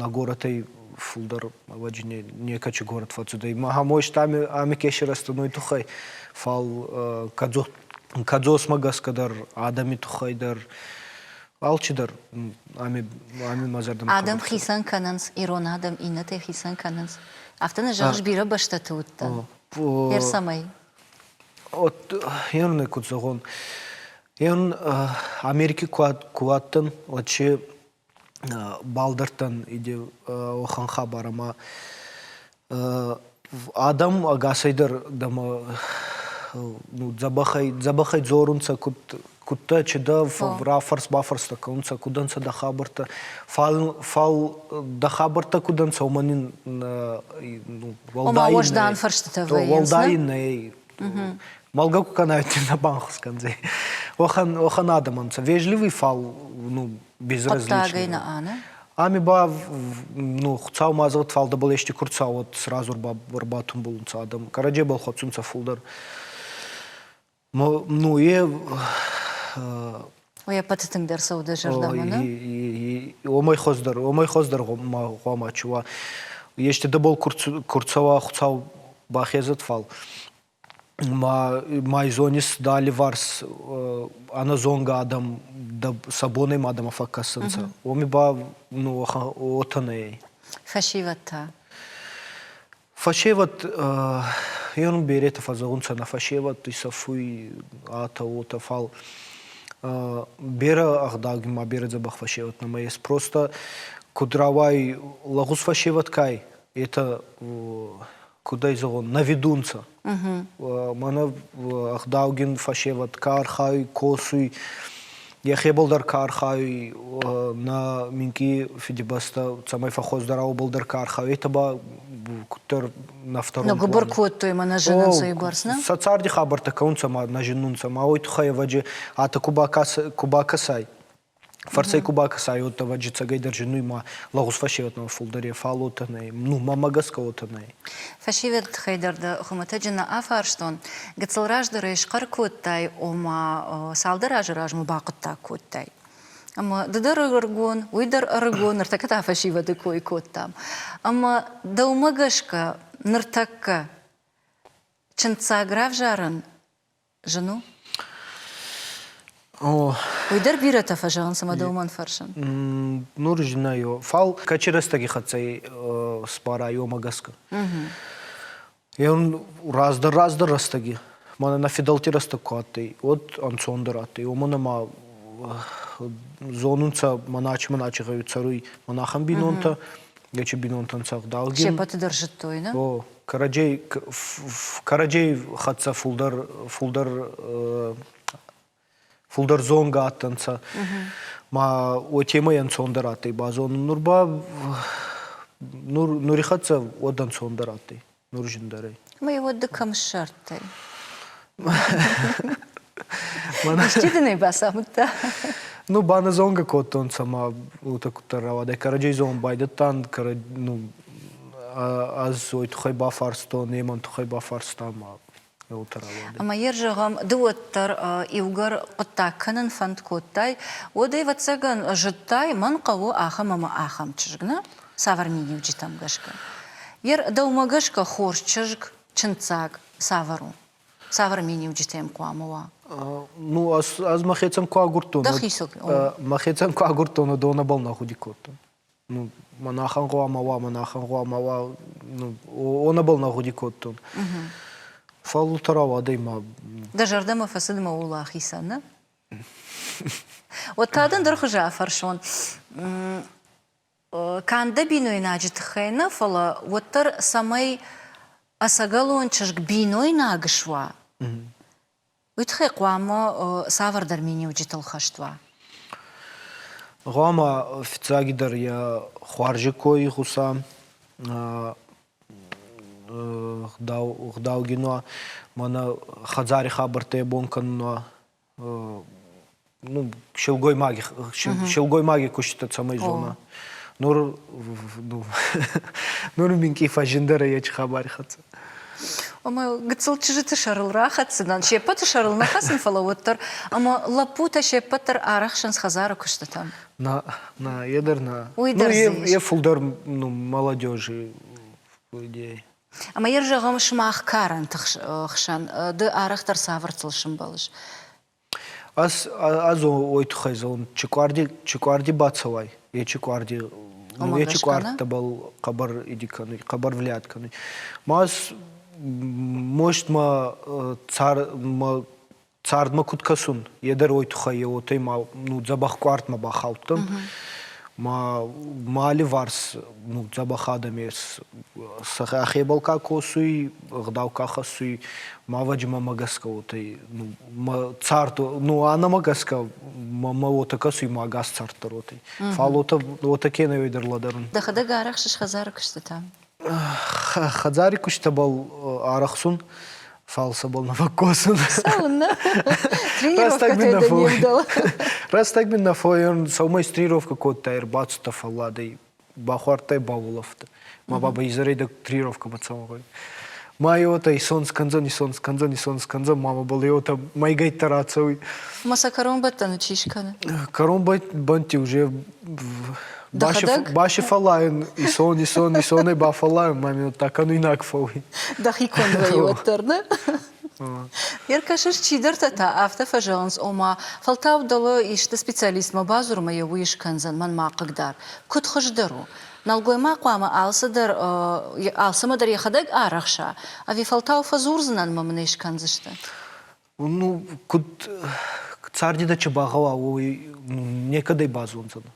нӕ горӕтӕй фулдӕр ӕвӕджи некӕчи горӕт фӕццудӕй. Мӕ ами, ами ке сирӕзтӕн, уой туххӕй, фал кӕдзосмӕ гӕсгӕ дӕр, адӕми туххӕй дӕр, алчидӕр ами, ами мӕ зӕрдӕмӕ Адӕм хицӕн кӕнынц, ирон адӕм иннӕтӕй хицӕн кӕнынц. Афтӕ нӕ зӕгъыс, бирӕ бӕстӕты уыдтӕн. Ер цӕмӕй? От ерне куд зӕгъон, Ен Америки ку адтӕн, уӕд си балдӕрдтӕн иде уӕхӕн хабар ӕма адӕм ӕгасӕйдӕр дӕмӕ ну, дзӕбӕхӕй, дзӕбӕхӕй дзорунцӕ, куд кудтӕ, чи дӕ рафӕрс-бафӕрстӕ кӕнунцӕ, куд ӕнцӕ дӕ хабӕрттӕ. Фал, фал дӕ хабӕрттӕ куд ӕнцӕ, уомӕн ин ну, уӕлдай уӕздан фӕрстытӕ вӕййынц, уӕлдай нӕй. Мӕлгӕ ку кӕнай, нӕ банхус кӕндзӕй. Уӕхӕн, уӕхӕн адӕм ӕнцӕ. Вежливый, фал ну, безразличный. нӕ ана? Ами ба ну, Хуцау ма зӕгъӕд, фал дӕбӕл ести ку рцӕуа, сразу ӕрбатумбул унцӕ адӕм. Кӕрӕдзебӕл хуӕцунцӕ фулдӕр. Ну, е Ой, ӕппӕты тынгдӕр цӕуы дӕ зӕрдӕмӕ, нӕ? Уомӕй хуӕздӕр, уомӕй хуӕздӕр ма гъуама чи уа. Ести дӕбӕл ку рцӕуа, Хуцау бахезӕд, фал ма ма зонис дӕ алливарс ӕнӕзонгӕ адӕм сӕ бонӕй ма дӕмӕ фӕккӕсунцӕ. Уоми ба ну уотӕ нӕй. Фӕсевӕд та? Фӕсевӕд еун беретӕ фӕззӕгъунцӕ нӕ фӕсевӕд исӕфуй атӕ уотӕ, фал берӕ ӕгъдауги ма берӕ дзӕбӕх фӕсевӕд нӕма ес. Просто куд рауай лӕгъуз фӕсевӕд ка ӕй, етӕ куд ӕй зӕгъон, нӕ ведунцӕ. Мӕнӕ ӕгъдаугин фӕсевӕд ка архайуй, косуй, йӕхебӕл дӕр ка архайуй, нӕ минкъий Фидибӕстӕ цӕмӕй фӕххуӕздӕр уобӕл дӕр ка архайуй, етӕ ба куддӕр на втором Но гуыбыр кодтой мӕ нӕ зынынц уыйбӕрц, нӕ? Сӕ царди хабӕрттӕ кӕунцӕ ма нӕ зиннунцӕ, ма уой туххӕй ӕвӕджи атӕ ку бакӕсай, Фӕрцӕй ку бакӕсай, уӕд ӕвӕджи цӕгӕйдӕр зиннуй ма лӕгъуз фӕсевӕдмӕ фулдӕр е, фал уотӕ нӕй. Ну, мӕмӕ гӕсгӕ уотӕ нӕй. Фӕсевӕды тыххӕй дӕр дӕ хуымӕтӕджы нӕ афарстон. Гыццыл раздӕр ӕй схъӕр кодтай, ома цалдӕр азы размӕ бахъуыддаг кодтай. Ӕмӕ ды дӕр ӕрыгон, уый дӕр ӕрыгон, ныртӕккӕ та фӕсивӕды кой кодтам. Ӕмӕ дӕумӕ гӕсгӕ ныртӕккӕ чындздзаг равзарын Зын у? О. Уый дӕр бирӕтӕ фӕзӕгъынц ӕмӕ дӕумӕн фӕрсын. Нур знаю. Фал кӕчи рӕстӕги хӕццӕ сбара уомӕ гӕсгӕ. Еун раздӕр раздӕр рӕстӕги, мӕнӕ нӕ фидӕлти рӕстӕг ку адтӕй, уӕд ӕнцондӕр адтӕй. Уомӕн ӕма зонунцӕ мӕнӕ мӕнӕ гъӕуи цӕруй мӕнӕхӕн бийнонтӕ, ечи бийнонтӕн цӕгъдалгин. Се ппӕты дӕр зыдтой, нӕ? О, кӕрӕдзей кӕрӕдзей хӕццӕ фулдӕр фулдӕр фулдӕр зонгӕ адтӕнцӕ. Ма уотемӕй ӕнцондӕр адтӕй базонун. Нур ба нур нури хӕццӕ уӕд ӕнцондӕр адтӕй, нур зиндӕр ӕй. Ма уӕд ды кӕм ссардтай? Исчи дын ӕй бацамыдта? Ну, баназонгӕ кодтонцӕ ма уотӕ куддӕр рауадӕй. Кӕрӕдзей зонун байдӕдтан, ну, ӕз уой туххӕй бафарстон, е мӕн туххӕй бафарста ма уотӕ рауадӕй. Ӕма ер зӕгъӕм, ды уӕддӕр иугӕр хъуыддаг кӕнын фӕнд кодтай, уӕд, ӕвӕццӕгӕн, зыдтай, мӕн хъӕуы ахӕм ӕмӕ ахӕм чызг, нӕ? Цавӕр миниуджытӕм гӕсгӕ? Ер дӕумӕ гӕсгӕ хорз чызг, чындздзаг цавӕр у? Цавӕр миниуджытӕм хъуамӕ уа? Ну, ӕз мӕхецӕн ку агурдтон, мӕхецӕн ку агурдтон, уодонӕбӕл нӕ гъуди кодтон. Ну, мӕнӕхӕн гъуама уа, мӕнӕхӕн гъуама уа, ну, уонӕбӕл нӕ гъуди кодтон. Фал уотӕ рауадӕй ма. Дӕ зӕрдӕмӕ фӕцыд мӕ ууыл ахицӕн, нӕ? Уӕд та дын дӕр хуызы афӕрсон. Канд дӕ бинойнаджы тыххӕй нӕ, фӕлӕ уӕддӕр цӕмӕй ӕцӕгӕлон чызг бинойнаг суа, уый тыххӕй хъуамӕ цавӕрдӕр миниуджытыл хӕст уа. Гъуама фиццагидӕр е хуарзи кой игъуса, гъдаугин уа, мӕнӕ хӕдзари хабӕрттӕ йӕ бон кӕнун уа, ну, силгоймаги, силгоймаги куститӕ цӕмӕй зона. Нур, ну, нур минкъий фӕззиндӕр ӕй ечи хабари хӕццӕ. Ӕмӕ гыццыл чызджыты сӕрыл рахӕцдзынӕн, се ппӕты сӕрыл нӕ хӕцын, фӕлӕ уӕддӕр. Ӕмӕ лӕппутӕ се ппӕт дӕр арӕхсынц хӕдзары куыстытӕм. На, на, е дӕр на. Уый дӕр ну, е, е фулдӕр ну, молодежи, по идее. Ӕмӕ йӕ зӕгъӕм, сымах карӕнты хсӕн ды арӕхдӕр цавӕртыл сымбӕлыс? Ӕз ӕз уой туххӕй зӕгъун, чи къуарди бацӕуай, ечи къуарди ну, ечи къуӕрттӕбӕл хъӕбӕр иди кӕнуй, хъӕбӕр влият кӕнуй. Ма ӕз может ма цар ма цардмӕ куд кӕсун, е дӕр уой туххӕй е уотӕй ма ну, дзӕбӕх къуартмӕ бахаудтӕн. Ма ма алливарс ну, дзӕбӕх адӕм ес. Сӕхебӕл ка косуй, ӕгъдау ка хӕссуй, ма ӕвӕджи мӕмӕ гӕсгӕ уотӕй ну, мӕ цард, ну, анӕмӕ гӕсгӕ мӕмӕ уотӕ кӕсуй, ма ӕгас цард дӕр уотӕй. Фал уотӕ, уотӕ ке нӕ дӕр лӕдӕрун. Дӕхӕдӕг арӕхсыс хӕдзары куыстытӕм? Хӕдзари кустӕбӕл арӕхсун, фал сӕбӕл нӕ фӕккосун. Цӕуыннӕ? Тренировкӕтӕй дӕ не вдӕлы. Рӕстӕг мин нӕ фӕууй, сӕумӕй тренировкӕ кодтай, ӕрбацудтӕ фӕлладӕй, бахуардтай, баулӕфтӕ. Ма бабӕй изӕрӕй дӕ тренировкӕмӕ цӕугӕй. Ма еуотӕ исон скӕндзӕн, исон скӕндзӕн, исон скӕндзӕн, ма мӕбӕл еуотӕ мӕйгӕйттӕ рацӕуй. Ма сӕ кӕронбӕттӕны чи скӕны? Кӕронбӕттӕнти уже Баси фӕллайун, исон, исон, исонӕй бафӕллайун, ма мин удта кӕнуйнаг фӕууй. Дӕхи конд вӕййы уӕддӕр, нӕ? Ӕркӕсыс, чидӕртӕ та афтӕ фӕзӕгъынц, ома, фӕлтау дӕлӕ исты специалистмӕ бадзур ӕмӕ йӕ уый скӕндзӕн, мӕн ма хъыгдар. Куыд хуыздӕр у? Нӕлгоймаг хъуамӕ алцыдӕр, алцӕмӕ дӕр йӕхӕдӕг арӕхса, ӕви фӕлтау фӕдзурдзынӕн ӕмӕ мын ӕй скӕндзысты? Ну, куд царди дӕ чи багъӕуа, уой некӕдӕй базондзӕнӕ.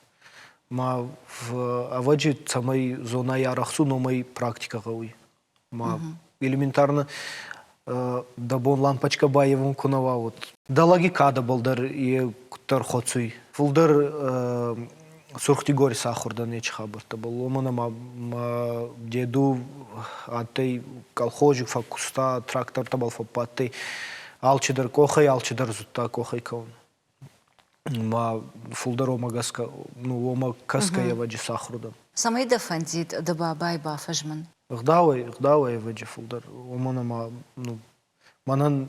Ма ӕвӕджи, цӕмӕй зонай арӕхсун, уомӕй практикӕ гъӕуй. Ма элементарно дӕ бон лампочкӕ байевун ку нӕ уа, вот дӕ лӕги кадӕбӕл дӕр е куддӕр хуӕцуй. Фулдӕр Сурх-Дигори сахур дӕн нечи хабӕрттӕбӕл, уомӕн ӕма мӕ деду адтӕй колхози фӕккуста, трактортӕбӕл фӕббадтӕй. Алчидӕр къохӕй, алчидӕр зудта къохӕй кӕун. Ма фулдӕр уомӕ гӕсгӕ, ну, уомӕ кӕсгӕ ӕвӕджи сахур дӕн. Цӕмӕй дӕ фӕндид дӕ бабай бафӕзмын? Гъдауӕй, гъдауӕй ӕвӕджи фулдӕр, уомӕн ӕма ну, Мӕнӕн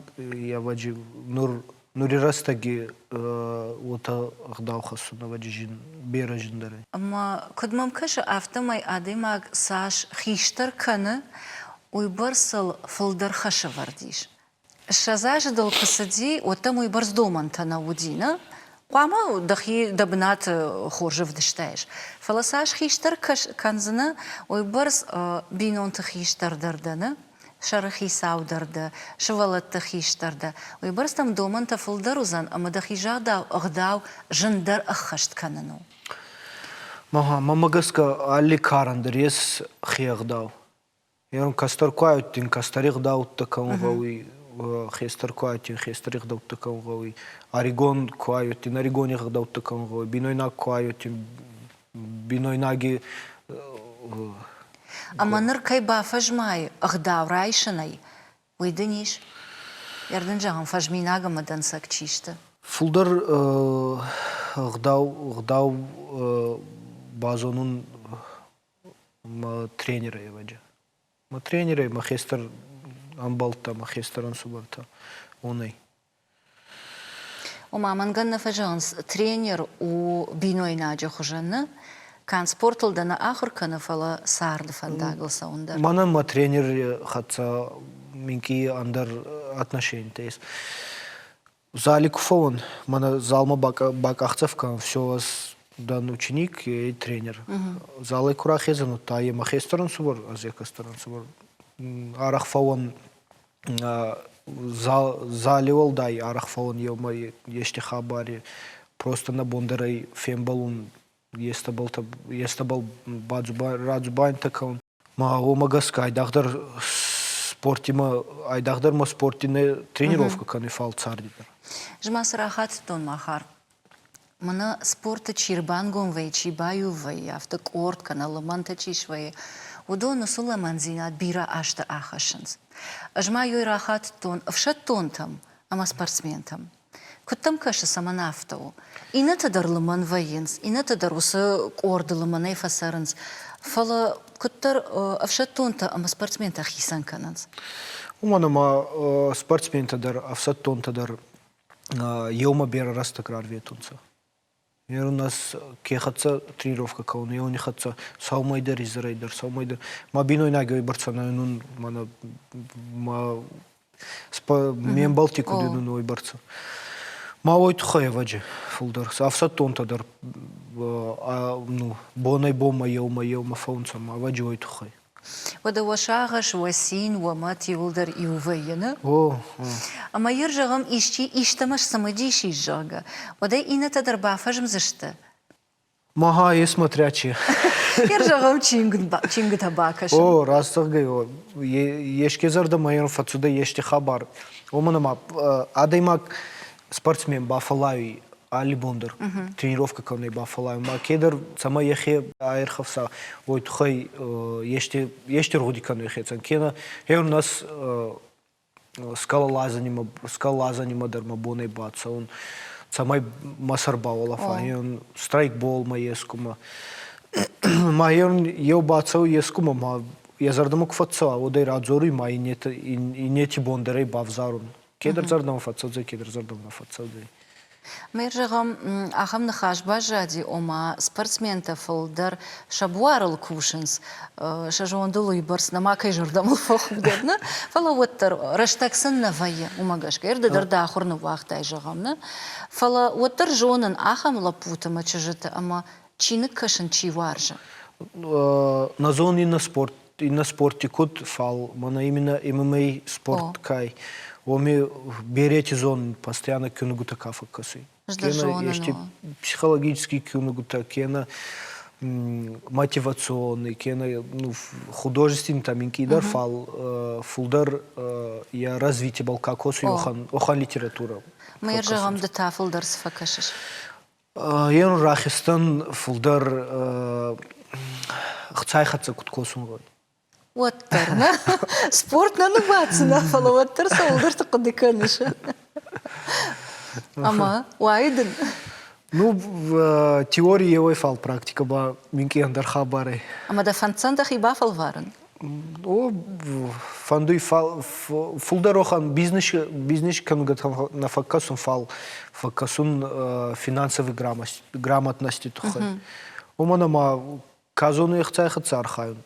ӕвӕджи нур нури рӕстӕги уотӕ ӕгъдау хӕссун ӕвӕджи зин, берӕ зиндӕр ӕй. Ӕма куыд мӕм кӕсы, афтӕмӕй адӕймаг цас хистӕр кӕны, уыйбӕрц ыл фылдӕр хӕсӕвӕрд ис. 20 азы дыл куы цыди, уӕд дӕм уыйбӕрц домӕнтӕ нӕ уыди, нӕ? Хъуамӕ дӕхи дӕ бынаты хорз ӕвдыстаис. Фӕлӕ цас хистӕр кӕндзынӕ, уыйбӕрц бинонты хистӕр дӕр дӕ, нӕ? Сӕрыхицау дӕр дӕ, сывӕллӕтты хистӕр дӕ, уыйбӕрц дӕм домӕнтӕ фылдӕр уыдзӕн ӕмӕ дӕхи загъдау ӕгъдау зындӕр ӕххӕст кӕнын у. Мӕнмӕ гӕсгӕ алли карӕн дӕр ес хе ӕгъдау. Ерун кӕстӕр ку ӕйуттин, кӕстӕри ӕгъдӕуттӕ кӕун гъӕуй, хестӕр ку ӕйуттин, хестӕри ӕгъдӕуттӕ кӕун гъӕуй, ӕригон ку ӕйуттин, ӕригони ӕгъдӕуттӕ кӕун гъӕуй, бийнойнаг ку ӕйуттин, бийнойнаги Ӕмӕ ныр кӕй бафӕзмай ӕгъдау райсынӕй, уый дын ис? Ӕрдын зӕгъын, фӕзминаг ӕмӕ дӕнцӕг чи сты? Фулдӕр ӕгъдау, ӕгъдау базонун мӕ тренерӕй ӕвӕджи. Мӕ тренерӕй, мӕ хестӕр ӕмбӕлттӕ, мӕ хестӕр ӕнсувӕртӕ, уонӕй. Ома, мӕнгӕн нӕ фӕзӕгъынц, тренер у бинойнаджы хуызӕн нӕ, канд спортыл дӕ нӕ ахуыр кӕны, фӕлӕ царды фӕндагыл цӕуын дӕр. Мӕнӕн мӕ тренери хӕццӕ минкъий ӕндӕр отношенитӕ ес. Зали ку фӕуон, мӕнӕ залмӕ бакъахдзӕф кӕнун, все, ӕз дӕн ученик и тренер. Залӕй ку рахезӕн, удта е мӕ хестӕр ӕнсувӕр, ӕз е кӕстӕр ӕнсувӕр. Арӕх фӕуӕн зали уӕлдай арӕх фӕуӕн еумӕ ести хабари, просто нӕ бон дӕр ӕй фембӕлун, естӕбӕл радзубанитӕ кӕнун. Ма уомӕ гӕсгӕ айдагъдӕр спортимӕ, айдагъдӕр ма спорти не тренировкӕ кӕнуй, фал царди дӕр. Ӕз ма цы рахатыдтон, Махар? Мӕнӕ спорты чи рбангом вӕййы, чи баиу вӕййы, афтӕ къорд кӕнӕ лымӕнтӕ чи свӕййы, уыдон уыцы лӕмӕндзинад бирӕ азты ахӕссынц. Ӕз ма йой рахатыдтон ӕфсӕддонтӕм ӕмӕ спортсментӕм. Куыд дӕм кӕсы, цӕмӕн афтӕ у? Иннӕтӕ дӕр лымӕн вӕййынц, иннӕтӕ дӕр уыцы къорды лымӕнӕй фӕцӕрынц, фӕлӕ куыддӕр ӕфсӕддонтӕ ӕмӕ спортсментӕ хицӕн кӕнынц. Уымӕн ӕмӕ спортсментӕ дӕр, ӕфсӕддонтӕ дӕр еумӕ берӕ рӕстӕг рарветунцӕ. Ерунас ке хӕццӕ тренировкӕ кӕун, еуни хӕццӕ сӕумӕй дӕр, изӕрӕй дӕр, сӕумӕй дӕр. Мӕ бийнойнаг уойбӕрцӕ нӕ уинун, мӕнӕ мӕ ме мбӕлтти куд уинун, уойбӕрцӕ. Ма уой туххӕй ӕвӕджи фулдӕр. Ӕфсӕддонтӕ дӕр ну, бонӕй-бонмӕ еумӕ-еумӕ фӕуунцӕ, ма ӕвӕджи уой туххӕй. Уӕдӕ уӕ сагъӕс, уӕ цин, уӕ мӕт иууылдӕр иу вӕййы, нӕ? Ӕмӕ йыр, зӕгъӕм, исчи истӕмӕ сцымыдис ис, зӕгъгӕ, уӕд ӕй иннӕтӕ дӕр бафӕзмдзысты. Мага, е смотря чи. Йыр, зӕгъӕм, чингуытӕ бакӕсын. О, раст зӕгъгӕй, еске зӕрдӕмӕ йын фӕцудӕй ести хабар. Уомӕн ӕма адӕймаг спортсмен бафӕллайуй алли бон дӕр тренировкӕ кӕнунӕй бафӕллайун. Ма кедӕр цӕмӕй йӕхе ӕрхӕфса, уой туххӕй ести ести ргъуди кӕнуй хецӕн. Кенӕ хеун нас скалолазанимӕ скалолазанимӕ дӕр мӕ бонӕй бацӕун, цӕмӕй мӕ сӕр бауолӕфа. Хеун страйкболмӕ ескумӕ. Ма хеун еу бацӕуй ескумӕ, ма йӕ зӕрдӕмӕ ку фӕццӕуа, уӕд ӕй радзоруй, ма иннети бон дӕр ӕй бавзарун. Кедӕр зӕрдӕмӕ фӕццӕудзӕй, кедӕр зӕрдӕмӕ нӕ фӕццӕудзӕй. Мэр, зӕгъӕм, ахӕм ныхас баззади, ома спортсментӕ фылдӕр сӕ буарыл кусынц, сӕ зондыл уыйбӕрц нӕма кӕй зӕрдӕмӕ фӕхудӕг, нӕ? Фӕлӕ уӕддӕр рӕстӕг сын нӕ вӕййы, уымӕ гӕсгӕ. Ды дӕр дӕ ахуыр ныууагътай, зӕгъӕм, нӕ? Фӕлӕ уӕддӕр зонын ахӕм лӕппуты мӕ чызджыты ӕмӕ чиныг кӕсын чи уарзы. Нӕ зонын иннӕ спорт иннӕ спортти куд, фал мӕнӕ именно ММА спорт кай, уоми берети зон постоянно киунугутӕ ка фӕккӕсуй. Кенӕ ести психологический киунугутӕ, кенӕ мотивационный, кенӕ ну, художественный там минкъийдӕр, фал фулдӕр йӕ развитиебӕл ка косуй, уӕхӕн литература. Мӕ зӕгъӕм, ды та фулдӕр цы фӕкӕсыс? Е рахизтӕн фулдӕр хцай хӕццӕ куд косун гъӕуй. Уӕддӕр нӕ спорт нӕ ныууадздзынӕ, фӕлӕ уӕддӕр цӕуылдӕрты хъуыды кӕныс. Ӕмӕ уайы дын? Ну, теори еуӕй, фал практикӕ ба минкъий ӕндӕр хабар ӕй. Ӕмӕ дӕ фӕнддзӕн дӕхи бафӕлварын? О, фӕндуй фулдӕр охӕн бизнес, бизнес кӕнгӕ нӕ фӕккӕсун, фал фӕккӕсун финансовой грамотности туххӕй. Уомӕн ӕма ка зоны ӕхцай хӕццӕ архайун,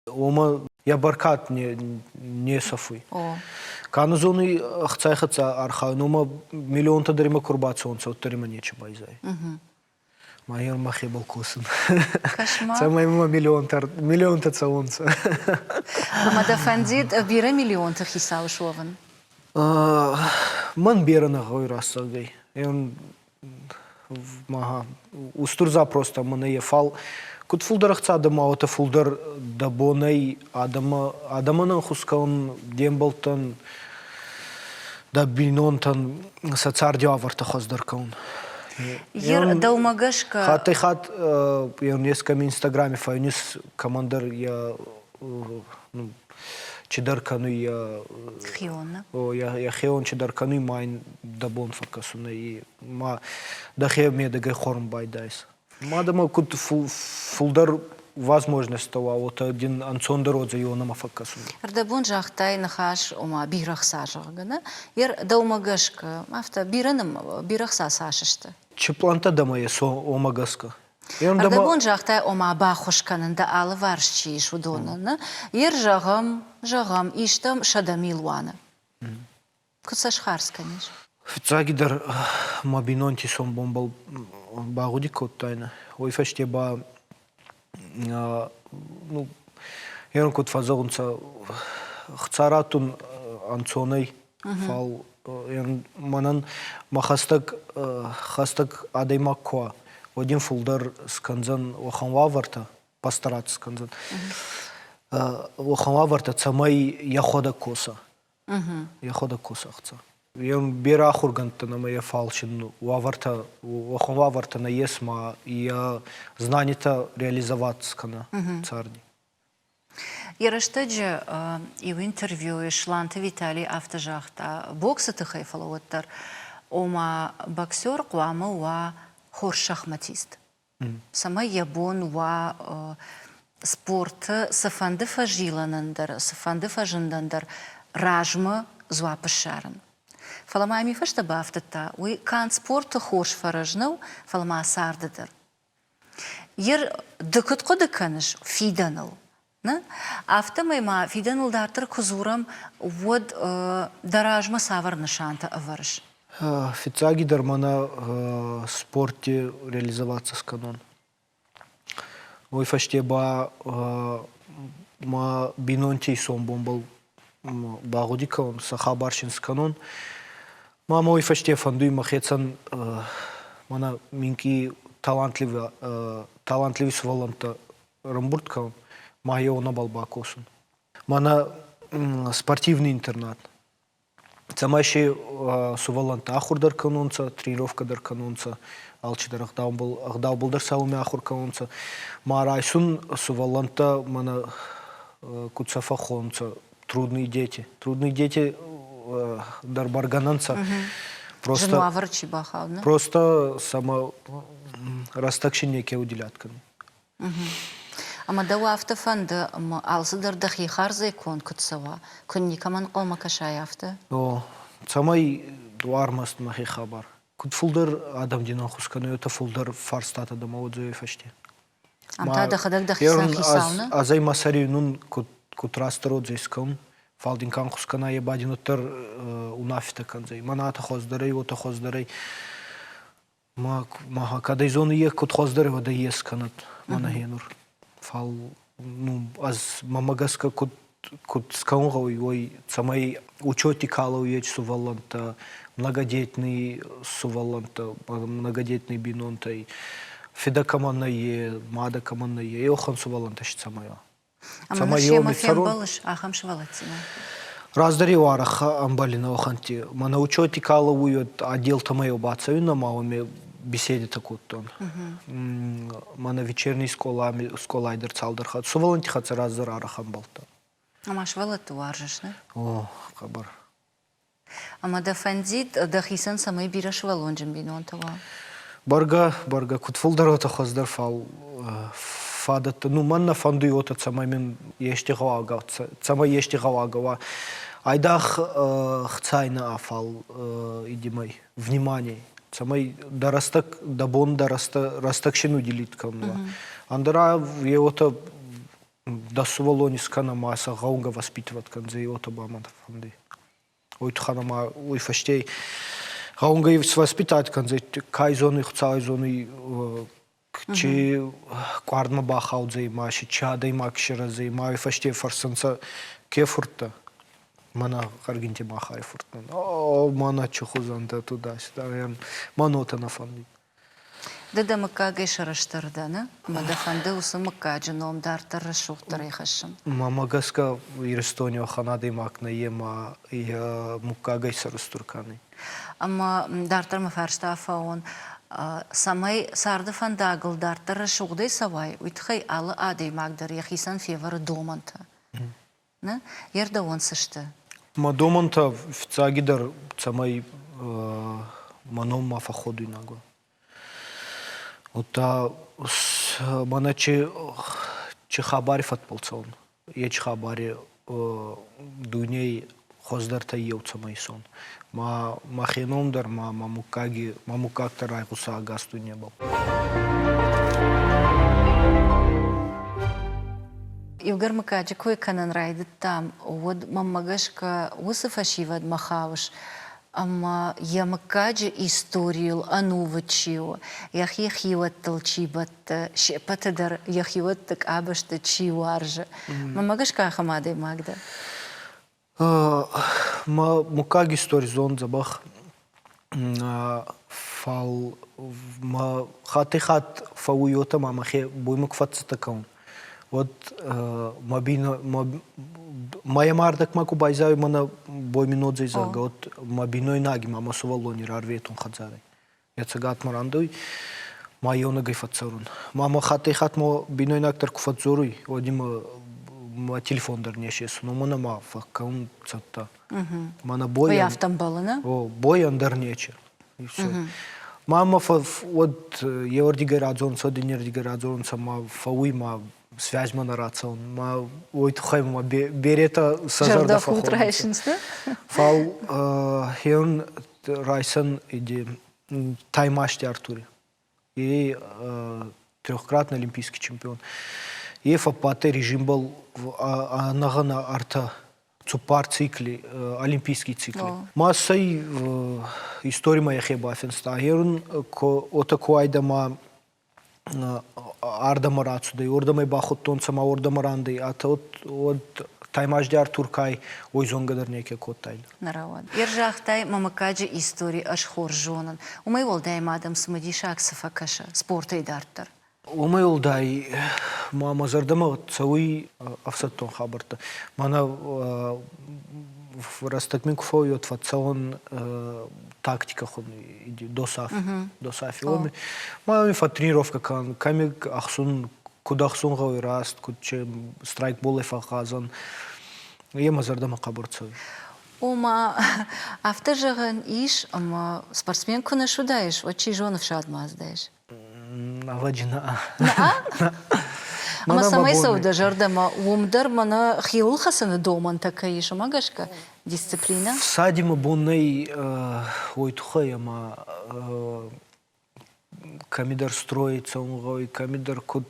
уомӕ йӕ бӕркад не сӕфуй. Ка нӕ зоны ӕхцай хӕццӕ архайун, уомӕ миллионтӕ дӕр имӕ ку рбацӕуонцӕ, уӕддӕр имӕ нечи байзайй. Ма мӕхебӕл косун. Цӕмӕй мӕ миллионтӕ миллионтӕ цӕуонцӕ. Ӕма дӕ фӕндид бирӕ миллионты хицау суӕвын? Мӕн берӕ нӕ гъӕуй рӕстӕгӕй. Устур запростӕ мӕнӕ е, фал куд фулдӕр ӕхца адӕмӕ, уотӕ фулдӕр дӕ бонӕй адӕмӕн ӕнхус кӕнун, де мбӕлттӕн, дӕ бийнонтӕн сӕ царди уавӕртӕ хуӕздӕр кӕнун. Ер дӕумӕ гӕсгӕ Хаттӕй-хатт ескӕми Инстаграме фӕуинис кӕмӕндӕр йӕ ну, чидӕр кӕнуй йӕ хион, йӕ хеон чидӕр кӕнуй, ма ин дӕ бон фӕккӕсун ӕй, ма дӕхе медӕгӕй хуӕрун байдайис. Ма дӕмӕ куд фулдӕр возможносттӕ уа, уотӕ дин ӕнцондӕр уодзӕй ионӕмӕ фӕккӕсун. Ӕрдӕбон загътай ныхас, ома бирӕ хца, зӕгъгӕ, нӕ? Ер дӕумӕ гӕсгӕ, афтӕ бирӕ бирӕ хца цас сты? Чи пълантӕ дӕмӕ ес, уомӕ гӕсгӕ. Ӕрдӕбон загътай, ома баххуыс кӕнын дӕ алыварс чи ис, уыдонӕн. Нӕ? Ер зӕгъӕм, зӕгъӕм, истӕм 100 милуаны. Куыд сӕ схардз кӕнис? Фиццагидӕр мӕ бийнонти сомбонбӕл багъуди кодтайнӕ. Уой фӕсте ба ну, ерун куд фӕззӕгъунцӕ, хца раттун ӕнцонӕй, фал мӕнӕн мӕ хӕстӕг хӕстӕг адӕймаг ку уа, уӕд ин фулдӕр скӕндзӕн уӕхӕн уавӕртӕ, постараться скӕндзӕн уӕхӕн уавӕртӕ, цӕмӕй йӕхуӕдӕг коса. Йӕхуӕдӕг коса ӕхца. Е берӕ ахургӕндтӕ нӕмӕ е фал син уавӕртӕ, уӕхӕн уавӕртӕ нӕййес ма е знанитӕ реализоваться кӕна царди. Йӕ рӕстӕджы иу интервьюйы Сланты Виталий афтӕ загъта боксы тыххӕй, фӕлӕ уӕддӕр, ома боксер хъуамӕ уа хорз шахматист, цӕмӕй йӕ бон уа спорты цыфӕнды фӕзилӕнӕн дӕр, цыфӕнды фӕзындӕн дӕр размӕ дзуапп ссарын. Фӕлӕ ма йӕм фӕстӕ бафтыдта, уый канд спорты хорз фӕрӕз нӕу, фӕлӕ ма царды дӕр. Ер ды куыд хъуыды кӕныс фидӕныл? Нӕ? Афтӕмӕй ма фидӕныл дарддӕр куы дзурӕм, уӕд дӕ размӕ цавӕр нысантӕ ӕвӕрыс? Фиццагидӕр мӕнӕ спорти реализоваться скӕнун. Уой фӕсте ба мӕ бийнонти исонбонбӕл багъуди кӕнун, сӕ хабар син скӕнун. Ма мӕ уой фӕсте фӕндуй мӕхецӕн мӕнӕ минкъий талантливый, талантливый сувӕллӕнттӕ ӕрӕмбурд кӕнун, ма еунӕбӕл бакосун. Мӕнӕ спортивный интернат. Цӕмӕй си сувӕллӕнттӕ ахур дӕр кӕнонцӕ, тренировкӕ дӕр кӕнонцӕ, алчидӕр ӕгъдаубӕл, ӕгъдаубӕл дӕр сӕумӕ ахур кӕнонцӕ. Ма райсун сувӕллӕнттӕ мӕнӕ куд сӕ фӕххонунцӕ, трудные дети. Трудные дети дӕр бӕргӕ нӕ нцӕ. Просто, Зын уавӕры чи бахауд, не? Просто сӕмӕ рӕстӕг син неке уделят кӕнуй. Ӕмӕ дӕу афтӕ фӕнды, ӕмӕ алцыдӕр дӕхи хардзӕй конд куыд цӕуа, куы никӕмӕн ӕнхъӕлмӕ кӕсай, афтӕ? О, цӕмӕй дуармӕст мӕхи хабар. Куыд фулдӕр адӕм дин ӕнхус кӕнуй, уотӕ фулдӕр фарстатӕ дӕмӕ уодзӕй фӕсте. Ам та дӕхӕдӕг дӕхицӕн хицау нӕ? Ӕз ӕй мӕ сӕри нун куд куд растдӕр уодзӕй скӕун, фал дин ка ӕнхус кӕна, е ба дин уӕддӕр унаффитӕ кӕндзӕй. Мӕнӕ атӕ хуӕздӕр ӕй, уотӕ хуӕздӕр ӕй. Ма ма кӕдӕй зони е куд хуӕздӕр уӕд ӕй ес кӕнӕд мӕнӕ гьенур. Фал ну ӕз мӕмӕ гӕсгӕ куд куд скӕун гъӕуй, уой цӕмӕй учети ка лӕууй сувӕллӕнттӕ, многодетный сувӕллӕнттӕ, многодетный бийнонтӕй, фидӕ кӕмӕн нӕййе, мадӕ кӕмӕн нӕййе, еуӕхӕн сувӕллӕнттӕ си цӕмӕй уа. Ӕмӕ ныр семӕ фембӕлыс ахӕм сывӕллӕттимӕ? Раздӕр-иу арӕх ӕмбӕлин уӕхӕнтти. Мӕнӕ учети ка лӕууй, уӕд отделтӕмӕ-еу бацӕуин ӕма уоми беседитӕ кодтон. Мӕнӕ вечерний скъолай дӕр цалдӕр хатт. Сувӕллӕнтти хӕццӕ раздӕр арӕх ӕмбалдтӕн. Ӕма сывӕллӕтты уарзыс, нӕ? О, хъӕбӕр. Ӕмӕ дӕ фӕндид, дӕхицӕн цӕмӕй бирӕ сывӕллонджын бинонтӕ уа? Бӕргӕ, бӕргӕ, куд фулдӕр, уотӕ хуӕздӕр, фал фадӕттӕ, ну, мӕн нӕ фӕндуй уотӕ, цӕмӕй мин ести гъӕуагӕ, цӕмӕй ести гъӕуагӕ уа. Айдагъ хцай нӕ, фал идимӕй, внимание, цӕмӕй дӕ рӕстӕг, дӕ бон дӕ рӕстӕг син уделить кӕнун уа. Ӕндӕра е уотӕ дӕ сувӕллони скӕнӕ ма сӕ гъӕунгӕ воспитывать кӕндзӕй, уотӕ ба мӕн фӕнди. Уой туххӕн ӕма уой фӕсте гъӕунгӕ воспитать кӕндзӕй, кай зонуй, Хуцауи зонуй, чи къуардмӕ бахаудзӕй, ма си чи адӕймаг сирӕзӕй, ма уой фӕсте фӕрсунцӕ ке фурттӕ. Мӕнӕ Къаргинти Махай фурт. О, мӕнӕ чи хузӕн дӕ туда-сюда. Мӕн уотӕ нӕ фӕндуй. Ды дӕ мыггагӕй сӕрыстыр дӕ, нӕ? Ӕмӕ дӕ фӕнды уыцы мыггаджы ном дарддӕр рӕсугъддӕрӕй хӕссын? Мӕмӕ гӕсгӕ Иристони уӕхӕн адӕймаг нӕййе ма йӕ муггагӕй сӕрустур кӕнуй. Ӕмӕ дарддӕр мӕ фарста фӕуон. Цӕмӕй царды фӕндагыл дарддӕр рӕсугъдӕй цӕуай, уый тыххӕй алы адӕймаг дӕр йӕхицӕн февӕры домӕнтӕ. Нӕ? Йе рдӕуон цы сты? Мӕ домӕнтӕ фиццагидӕр, цӕмӕй мӕ ном ма фӕхходуйнаг уа. Удта мӕнӕ чи, чи хабари фӕдбӕл цӕун, ечи хабари дуйней хуӕздӕртӕй еу цӕмӕй исон. Ма мӕхе ном дӕр ма мӕ муггаги, мӕ муггаг дӕр райгъуса ӕгас дуйнебӕл. Иугӕр мыггаджы кой кӕнын райдыдтам, уӕд мӕнмӕ гӕсгӕ уыцы фӕсивӕдмӕ хауыс, ӕмӕ йӕ мыггаджы историйыл ӕнувыд чи у, йӕхи хиуӕттыл чи бӕтты, се ппӕты дӕр йӕхиуӕтты къабӕзты чи уарзы. Мӕнмӕ гӕсгӕ ахӕм адӕймаг дӕ. Мӕ муггаг истори зон дзӕбӕх, фал мӕ хаттӕй-хатт фӕууй уотӕ ма мӕхе буймаг фӕццӕттӕ кӕнун. Уӕд мӕ бино мӕ мардӕгмӕ ку байзайуй мӕнӕ Бойминодзей, зӕгъгӕ, уӕд мӕ бийнойнаги ма мӕ сувӕллони рарветун хӕдзарӕй. Йӕ цӕгатмӕ рандӕуй, ма еунӕгӕй фӕццӕрун. Ма мӕ хаттӕй-хатт мӕ бийнойнаг дӕр ку фӕдздзоруй, уӕд имӕ мӕ телефон дӕр не сесун, уомӕн ӕма фӕккӕун цӕттӕ. Мӕнӕ бой Уый афтӕ ӕмбӕлы, нӕ? О, бойӕн дӕр нечи. И всё. Ма мӕ уӕд еуӕрдигӕй радзорунцӕ, уӕд иннердигӕй радзорунцӕ, ма фӕууй ма связьмӕ нӕ рацӕун. Ма уой туххӕй ма беретӕ сӕ зӕрдӕ Зӕрдӕхудт райсынц, нӕ? Фал хеун райсӕн иди Таймасти Артури. И трехкратный олимпийский чемпион. Е фӕббадтӕй режимбӕл ӕнӕгъӕнӕ ӕртӕ цуппар цикли, олимпийский цикли. Ма сӕй историмӕ йӕхе бафинста. Ерун отӕ ку айдӕ ма ардӕмӕ рацудӕй, уордӕмӕ бахудтонцӕ ма уордӕмӕ рандӕй. Атӕ уӕд Таймазди Артуркай уой зонгӕ дӕр неке кодтайдӕ. Нӕ рауад. Ер загътай, мӕ мыггаджы истори ӕз хорз зонын. Уымӕй уӕлдай ма дӕм цымыдисаг цы фӕкӕсы спортӕй дарддӕр? Уымӕй уӕлдай ма мӕ зӕрдӕмӕ цӕуй ӕфсӕддон хабӕрттӕ. Мӕнӕ рӕстӕг мин ку фӕууй, уӕд фӕццӕуӕн тактикӕ хунуй ДОСАФ. ДОСАФи уоми. Ма фӕттренировкӕ кӕнӕн, кӕми ӕхсун, куд ӕхсун гъӕуй раст, куд страйкболӕй фӕгъгъазӕн. Е мӕ зӕрдӕмӕ хъӕбӕр цӕуй. Ома, афтӕ зӕгъӕн ис, ӕмӕ спортсмен куы нӕ суыдаис, уӕд чи зоны ӕфсадмӕ ацыдаис? Ӕвӕджи нӕ. Ӕмӕ цӕмӕй цӕуы дӕ зӕрдӕмӕ, уым дӕр мӕнӕ хиуыл хӕцыны домӕнтӕ кӕй ис, уымӕ гӕсгӕ дисциплинӕ? Всади мӕ бон нӕй уой туххӕй, ӕма кӕмидӕр строй цӕун гъӕуй, кӕмидӕр куд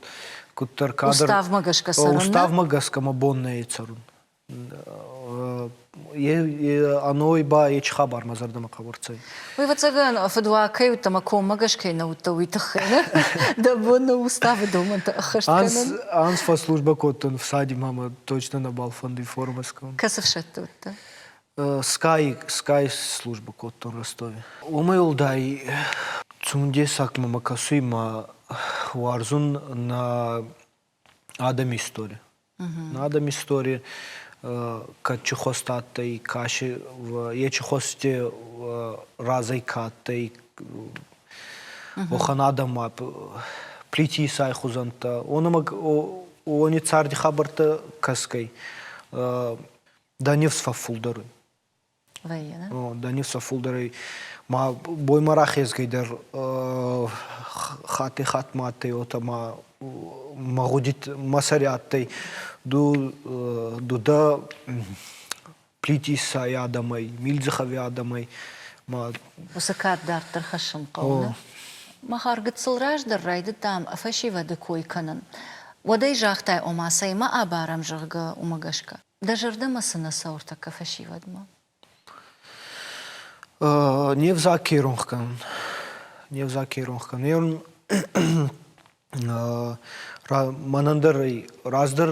куддӕр кадӕр Уставмӕ гӕсгӕ цӕрун? Уставмӕ гӕсгӕ мӕ бон нӕй цӕрун. Ӕной ба ечи хабар мӕ зӕрдӕмӕ хъӕбӕр цӕй. Уый, ӕвӕццӕгӕн, фыдуаг кӕй уыдтӕ ӕмӕ коммӕгӕс кӕй нӕ уыдтӕ, уый тыххӕй. Дӕ бон нӕ уставы домӕнтӕ ӕххӕст кӕнын. Анз фӕслужбӕ кодтон ФСАДи мӕ точно нӕбал фӕндуй формӕ скӕнун. Кӕцы ӕфсӕдты уыдтӕ? Скай, Скай службӕ кодтон Ростови. Уымӕй уӕлдай цумдесаг мӕмӕ кӕсуй мӕ уарзун нӕ адӕми истори. Адӕми истори кӕд чи хуӕст адтӕй, каши ечи хуӕсти разӕй ка адтӕй, уӕхӕн адӕммӕ Плити Исай хузӕнттӕ. Уонӕмӕ уони царди хабӕрттӕ кӕсгӕй, дӕ нифс фӕффулдӕр уй. Вӕййы, нӕ? Дӕ нифс фӕффулдӕр ӕй. Ма боймӕ рахезгӕй дӕр хаттӕй-хатт ма адтӕй уотӕ ма мӕ гъудит мӕ сӕри адтӕй ду ду дӕ Плити Исай адӕмӕй, Милдзыхови адӕмӕй ма Уыцы кад дарддӕр хӕссын хъӕуы, нӕ? Махар гыццыл раздӕр райдыдтам фӕсивӕды кой кӕнын. Уӕд ӕй загътай, ома цӕимӕ абарӕм, зӕгъгӕ, уымӕ гӕсгӕ. Дӕ зӕрдӕмӕ цы нӕ цӕуы ӕртӕккӕ фӕсивӕдмӕ? Не взаг ке иронх кӕнун. Не взаг ке иронх кӕнун. Мӕнӕн дӕр ӕй раздӕр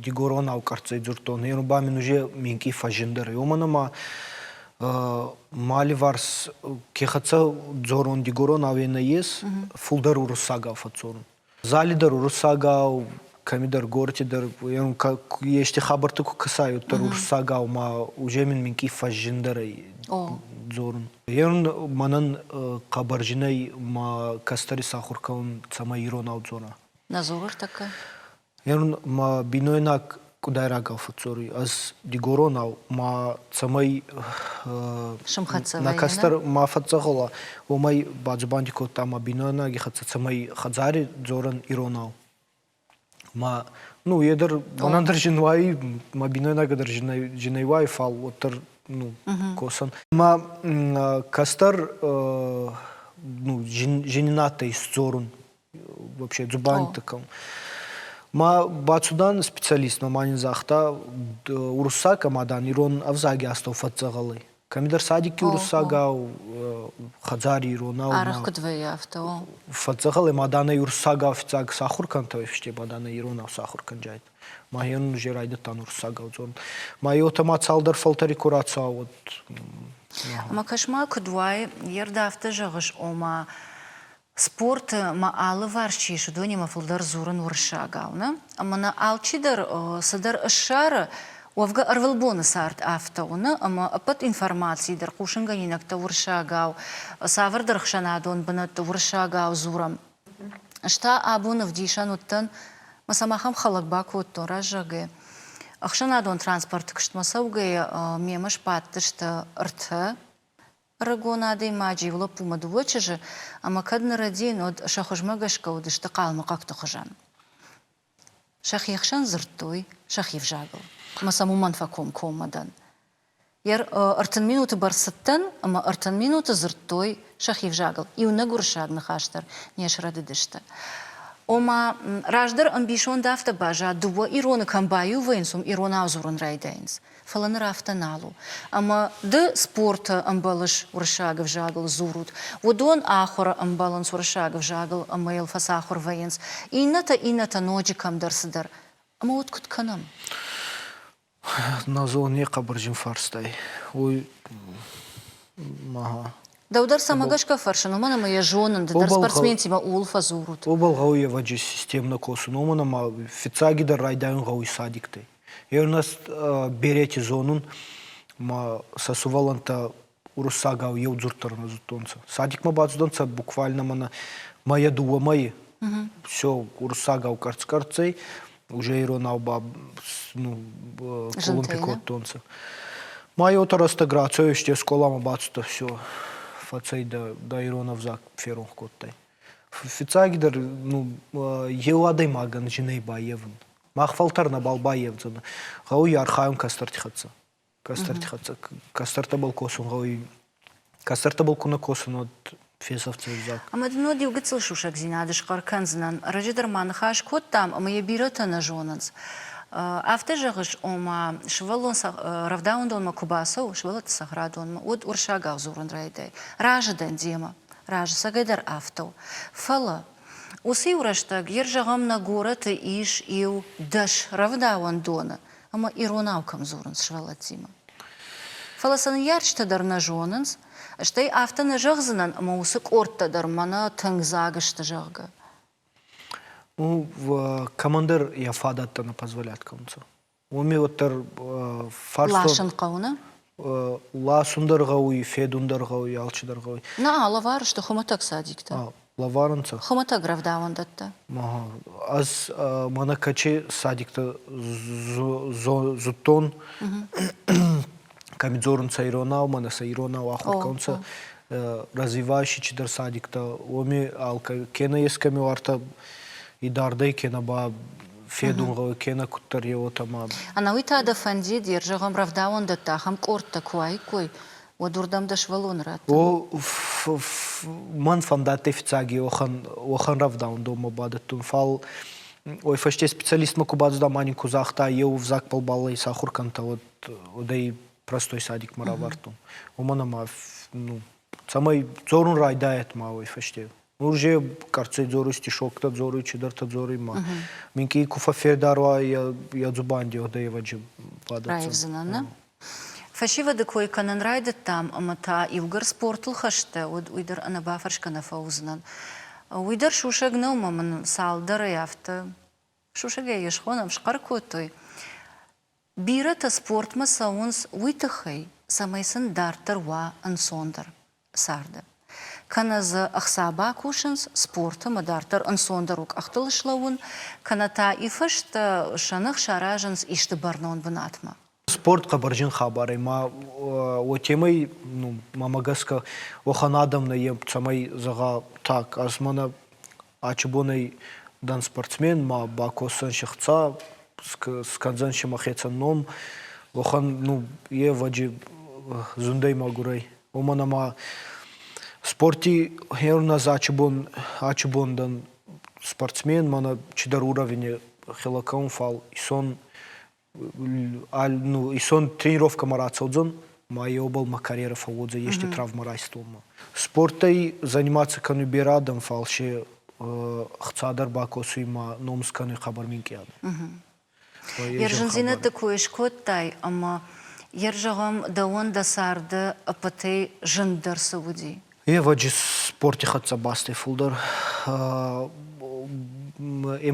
дигоронау къӕрццӕй дзурдтон, е ба мин уже минкъий фӕззиндӕр ӕй. Уомӕн ӕма мӕ алливарс ке хӕццӕ дзорун дигоронау е нӕййес, фулдӕр уруссагау фӕдздзорун. Зали дӕр уруссагау, кӕмидӕр горӕти дӕр ести хабӕрттӕ ку кӕсай, уӕддӕр уруссагау ма уже мин минкъий фӕззиндӕр ӕй дзорун. Ерун мӕнӕн хъӕбӕр зин ӕй мӕ кӕстӕри сахур кӕнун, цӕмӕй иронау дзора. Нӕ дзорӕртӕккӕ? Ерун мӕ бийнойнаг къудайрагау фӕдздзоруй, ӕз дигоронау ма цӕмӕй нӕ кӕстӕр ма фӕдздзӕгъӕла, уомӕй бадзубанди кодта мӕ бийнойнаги хӕццӕ, цӕмӕй хӕдзари дзорӕн иронау. Ма ну е дӕр мӕнӕн дӕр зин уай, мӕ бийнойнагӕ дӕр зинӕй уай, фал уӕддӕр ну косӕн. Ма кӕстӕр ну зин адтӕй исдзорун вообще дзубандитӕ кӕнун. Ма бацудан специалистмӕ, ма нин загъта, уруссаг ӕма, дан, ирон ӕвзаги астӕу фӕдздзӕгъӕл ӕй. Кӕмидӕр садикки уруссагау, хӕдзари иронау. Арӕх куд вӕййы, афтӕ у. Фӕдздзӕгъӕл ӕй, ма, дан, ӕй уруссагау фиццаг сахур кӕнтӕ, фӕсте ба, дан, ӕй иронау сахур кӕнджайд. Ма хеун уже райдӕдтан уруссагау дзорун. Ма уотӕ ма цалдӕр фӕлтӕри ку рацӕуа, уӕд Ӕма кӕс-ма, куд уай, е рдӕ афтӕ зӕгъыс, ома. Спорты мӕ алыварс чи ис, уыдонимӕ фылдӕр дзурын уырыссагау, нӕ? Ӕмӕ нӕ алчидӕр цыдӕр ссары, уӕвгӕ ӕрвылбоны цард афтӕ у, нӕ? Ӕмӕ ӕппӕт информаци дӕр, хъусынгӕнинӕгтӕ уырыссагау, цавӕрдӕр ӕхсӕнадон бынӕтты уырыссагау дзурӕм. Ӕз та абон ӕвдисӕн уыдтӕн, мӕ сӕм ахӕм хӕлӕг бакодтон, раззагӕй. Ӕхсӕнадон транспорты куыстмӕ цӕугӕйӕ мемӕ сбадтысты ӕртӕ ӕрыгон адӕймаджы, иу лӕппумӕ дыууӕ чызджы, ӕмӕ кӕд нӕ рӕдийын, уӕд сӕ хуызмӕ гӕсгӕ уыдысты хъалмыхъӕгты хуызӕн. Сӕхи хсӕн дзырдтой сӕхи взагыл, ӕмӕ сӕм уымӕн фӕкомкоммӕ дӕн. 30 минуты бӕрц цыдтӕн, ӕмӕ 30 минуты дзырдтой сӕхи взагыл. Иунӕг уырыссаг ныхас дӕр не срӕдыдысты. Ома, раздӕр ӕмбисонд афтӕ баззад, дыууӕ ироны кӕм баиу вӕййынц, уым иронау дзурын райдайынц. Фӕлӕ ныр афтӕ нал у. Ӕмӕ ды спорты ӕмбӕлыс уырыссаг ӕвзагыл дзурут, уыдон ахуыры ӕмбӕлынц уырыссаг ӕвзагыл ӕмӕ йыл фӕцахуыр вӕййынц. Иннӕтӕ, иннӕтӕ ноджы кӕмдӕр цыдӕр. Ӕмӕ уӕд куыд кӕнӕм? Назон не хъӕбӕр зин фарстай. Уой ага. Дӕу дӕр цӕмӕ гӕсгӕ фӕрсын, уымӕн ӕмӕ йӕ зонын, ды дӕр спортсментимӕ ууыл фӕдзурут. Уобӕл гъӕуй ӕвӕджи системно косун, уомӕн ӕма фиццагидӕр райдайун гъӕуй садиктӕй. Еунӕст берети зонун, ма сӕ сувӕллӕнттӕ уруссагау еу дзурд дӕр нӕ зудтонцӕ. Садикмӕ бацудӕнцӕ буквально мӕнӕ мӕйӕ дууӕ мӕйи. Все уруссагау къӕрц-къӕрццӕй, уже иронау ба ну, къулумпи кодтонцӕ. Ма еутӕ рӕстӕг рацӕуесте скъоламӕ бацудтӕ, все, фӕцӕй дӕ, дӕ ирон ӕвзаг феронх кодтай. Фиццагидӕр ну, еу адӕймагӕн зинӕй баййевун. Мах фӕлтӕр нӕбал баййевдзӕнӕ. Гъӕуй архайун кӕстӕрти хӕццӕ. Кӕстӕрти хӕццӕ кӕстӕртӕбӕл косун гъӕуй. Кӕстӕртӕбӕл ку нӕ косун, уӕд фесӕфдзӕй ӕвзаг. Ӕмӕ дын уӕд иу гыццыл сусӕгдзинад схъӕр кӕндзынӕн. Ӕрӕджы дӕр ма ныхас кодтам, ӕмӕ йӕ бирӕтӕ нӕ зонынц. Афтӕ зӕгъыс, ома сывӕллон рӕвдауӕндонмӕ куы бацӕуы, сывӕллӕтты цӕхӕрадонмӕ, уӕд уырыссагау дзурын райдайы. Разы дӕн демӕ, разы, цӕгӕйдӕр афтӕ у. Фӕлӕ уыцы иу рӕстӕг, йер зӕгъӕм, нӕ горӕты ис иу дӕс рӕвдауӕндоны, ӕмӕ иронау кӕм дзурынц сывӕллӕттимӕ. Фӕлӕ сӕ ныййарджытӕ дӕр нӕ зонынц, стӕй афтӕ нӕ зӕгъдзынӕн, ӕмӕ уыцы къордтӕ дӕр мӕнӕ тынг дзаг сты, зӕгъгӕ. Ну, кӕмӕндӕр йӕ фадӕттӕ нӕ позволят кӕнунцӕ. Уоми уӕддӕр фарстон... Ласын хъӕуы, нӕ? Ласун дӕр гъӕуй, федун дӕр гъӕуй, алчидӕр гъӕуй. Нӕ, лӕвар сты хуымӕтӕг садиктӕ. Лӕварынцӕ? Хуымӕтӕг рӕвдауӕндӕттӕ. Ӕз мӕнӕ кӕчи садиктӕ зудтон, кӕми дзорунцӕ иронау, мӕнӕ сӕ иронау ахур кӕнунцӕ, развивающий чидӕр садиктӕ, уоми алкӕ кенӕ ескӕми уартӕ идардӕй, кенӕ ба федун гъӕуй, кенӕ куддӕр еуотӕ ма. Ӕнӕуи та дӕ фӕндид, ер зӕгъӕм, рӕвдауӕндӕттӕ ахӕм къордтӕ куы уаиккой, уӕд уырдӕм дӕ сывӕллоны радтын? О, мӕн фӕндадтӕй фиццаги уӕхӕн, уӕхӕн рӕвдауӕндонмӕ бадӕттун, фал уой фӕсте специалистмӕ ку бацудам ма нин ку загъта, еу ӕвзагбӕл баллӕ исахур кӕнтӕ, уӕд, уӕд ӕй простой садикмӕ равардтон. Уомӕн ӕма ну, цӕмӕй дзорун райдайӕт ма уой фӕсте. Уже къӕрццӕй дзоруй стишоктӕ дзоруй, чидӕртӕ дзоруй ма. Минкъий ку фӕффедар уа йӕ дзубанди, уӕд ӕй ӕвӕджи бадӕтдзӕн. Раивдзынӕн, нӕ? Фӕсивӕды кой кӕнын райдыдтам, ӕмӕ та иугӕр спортыл хӕстӕ уыд, уый дӕр ӕнӕбафӕрсгӕ нӕ фӕуыдзынӕн. Уый дӕр сусӕг нӕу, ӕмӕ мын цалдӕрӕй афтӕ сусӕгӕй йӕ схонӕм, схъӕр кодтой. Бирӕтӕ спортмӕ цӕуынц уый тыххӕй, цӕмӕй сын дарддӕр уа ӕнцондӕр царды. Кӕнӕ дзы ӕхца бакусынц, спорты ӕмӕ дарддӕр ӕнцондӕр у къӕхтыл слӕууын, кӕнӕ та ифӕстӕ сӕ ных саразынц исты бӕрнон бынатмӕ. Спорт хъӕбӕрджын хабарӕй ма уотемӕй, ну, мӕмӕ гӕсгӕ, уӕхӕн адӕм нӕййе, цӕмӕй зӕгъа, так, ӕз мӕнӕ ачыбонӕй дӕн спортсмен, ма бакосдзӕн се хца, скӕндзӕн си мӕхецӕн ном. Уӕхӕн, ну, е ӕвӕджи зундӕй мӕгурӕй. Уомӕн ӕма спорти хеурнӕз ачыбон, ачыбон дӕн спортсмен, мӕнӕ чидӕр уровени хелӕ кӕун, фал исон ну, исон тренировкӕмӕ рацӕудзӕн, ма еубӕл мӕ карьерӕ фӕууодзӕй, ести травмӕ райстон ма. Спортӕй заниматься кӕнуй берӕ адӕм, фал се хца дӕр бакосуй ма ном скӕнуй хъӕбӕр минкъий адӕм. Ер зындзинӕдты кой скодтай, ӕмӕ ер зӕгъӕм, дӕуӕн дӕ царды ӕппӕтӕй зындӕр цы уыди? Ӕвӕджи Спорти хӕццӕ бастӕй фулдӕр.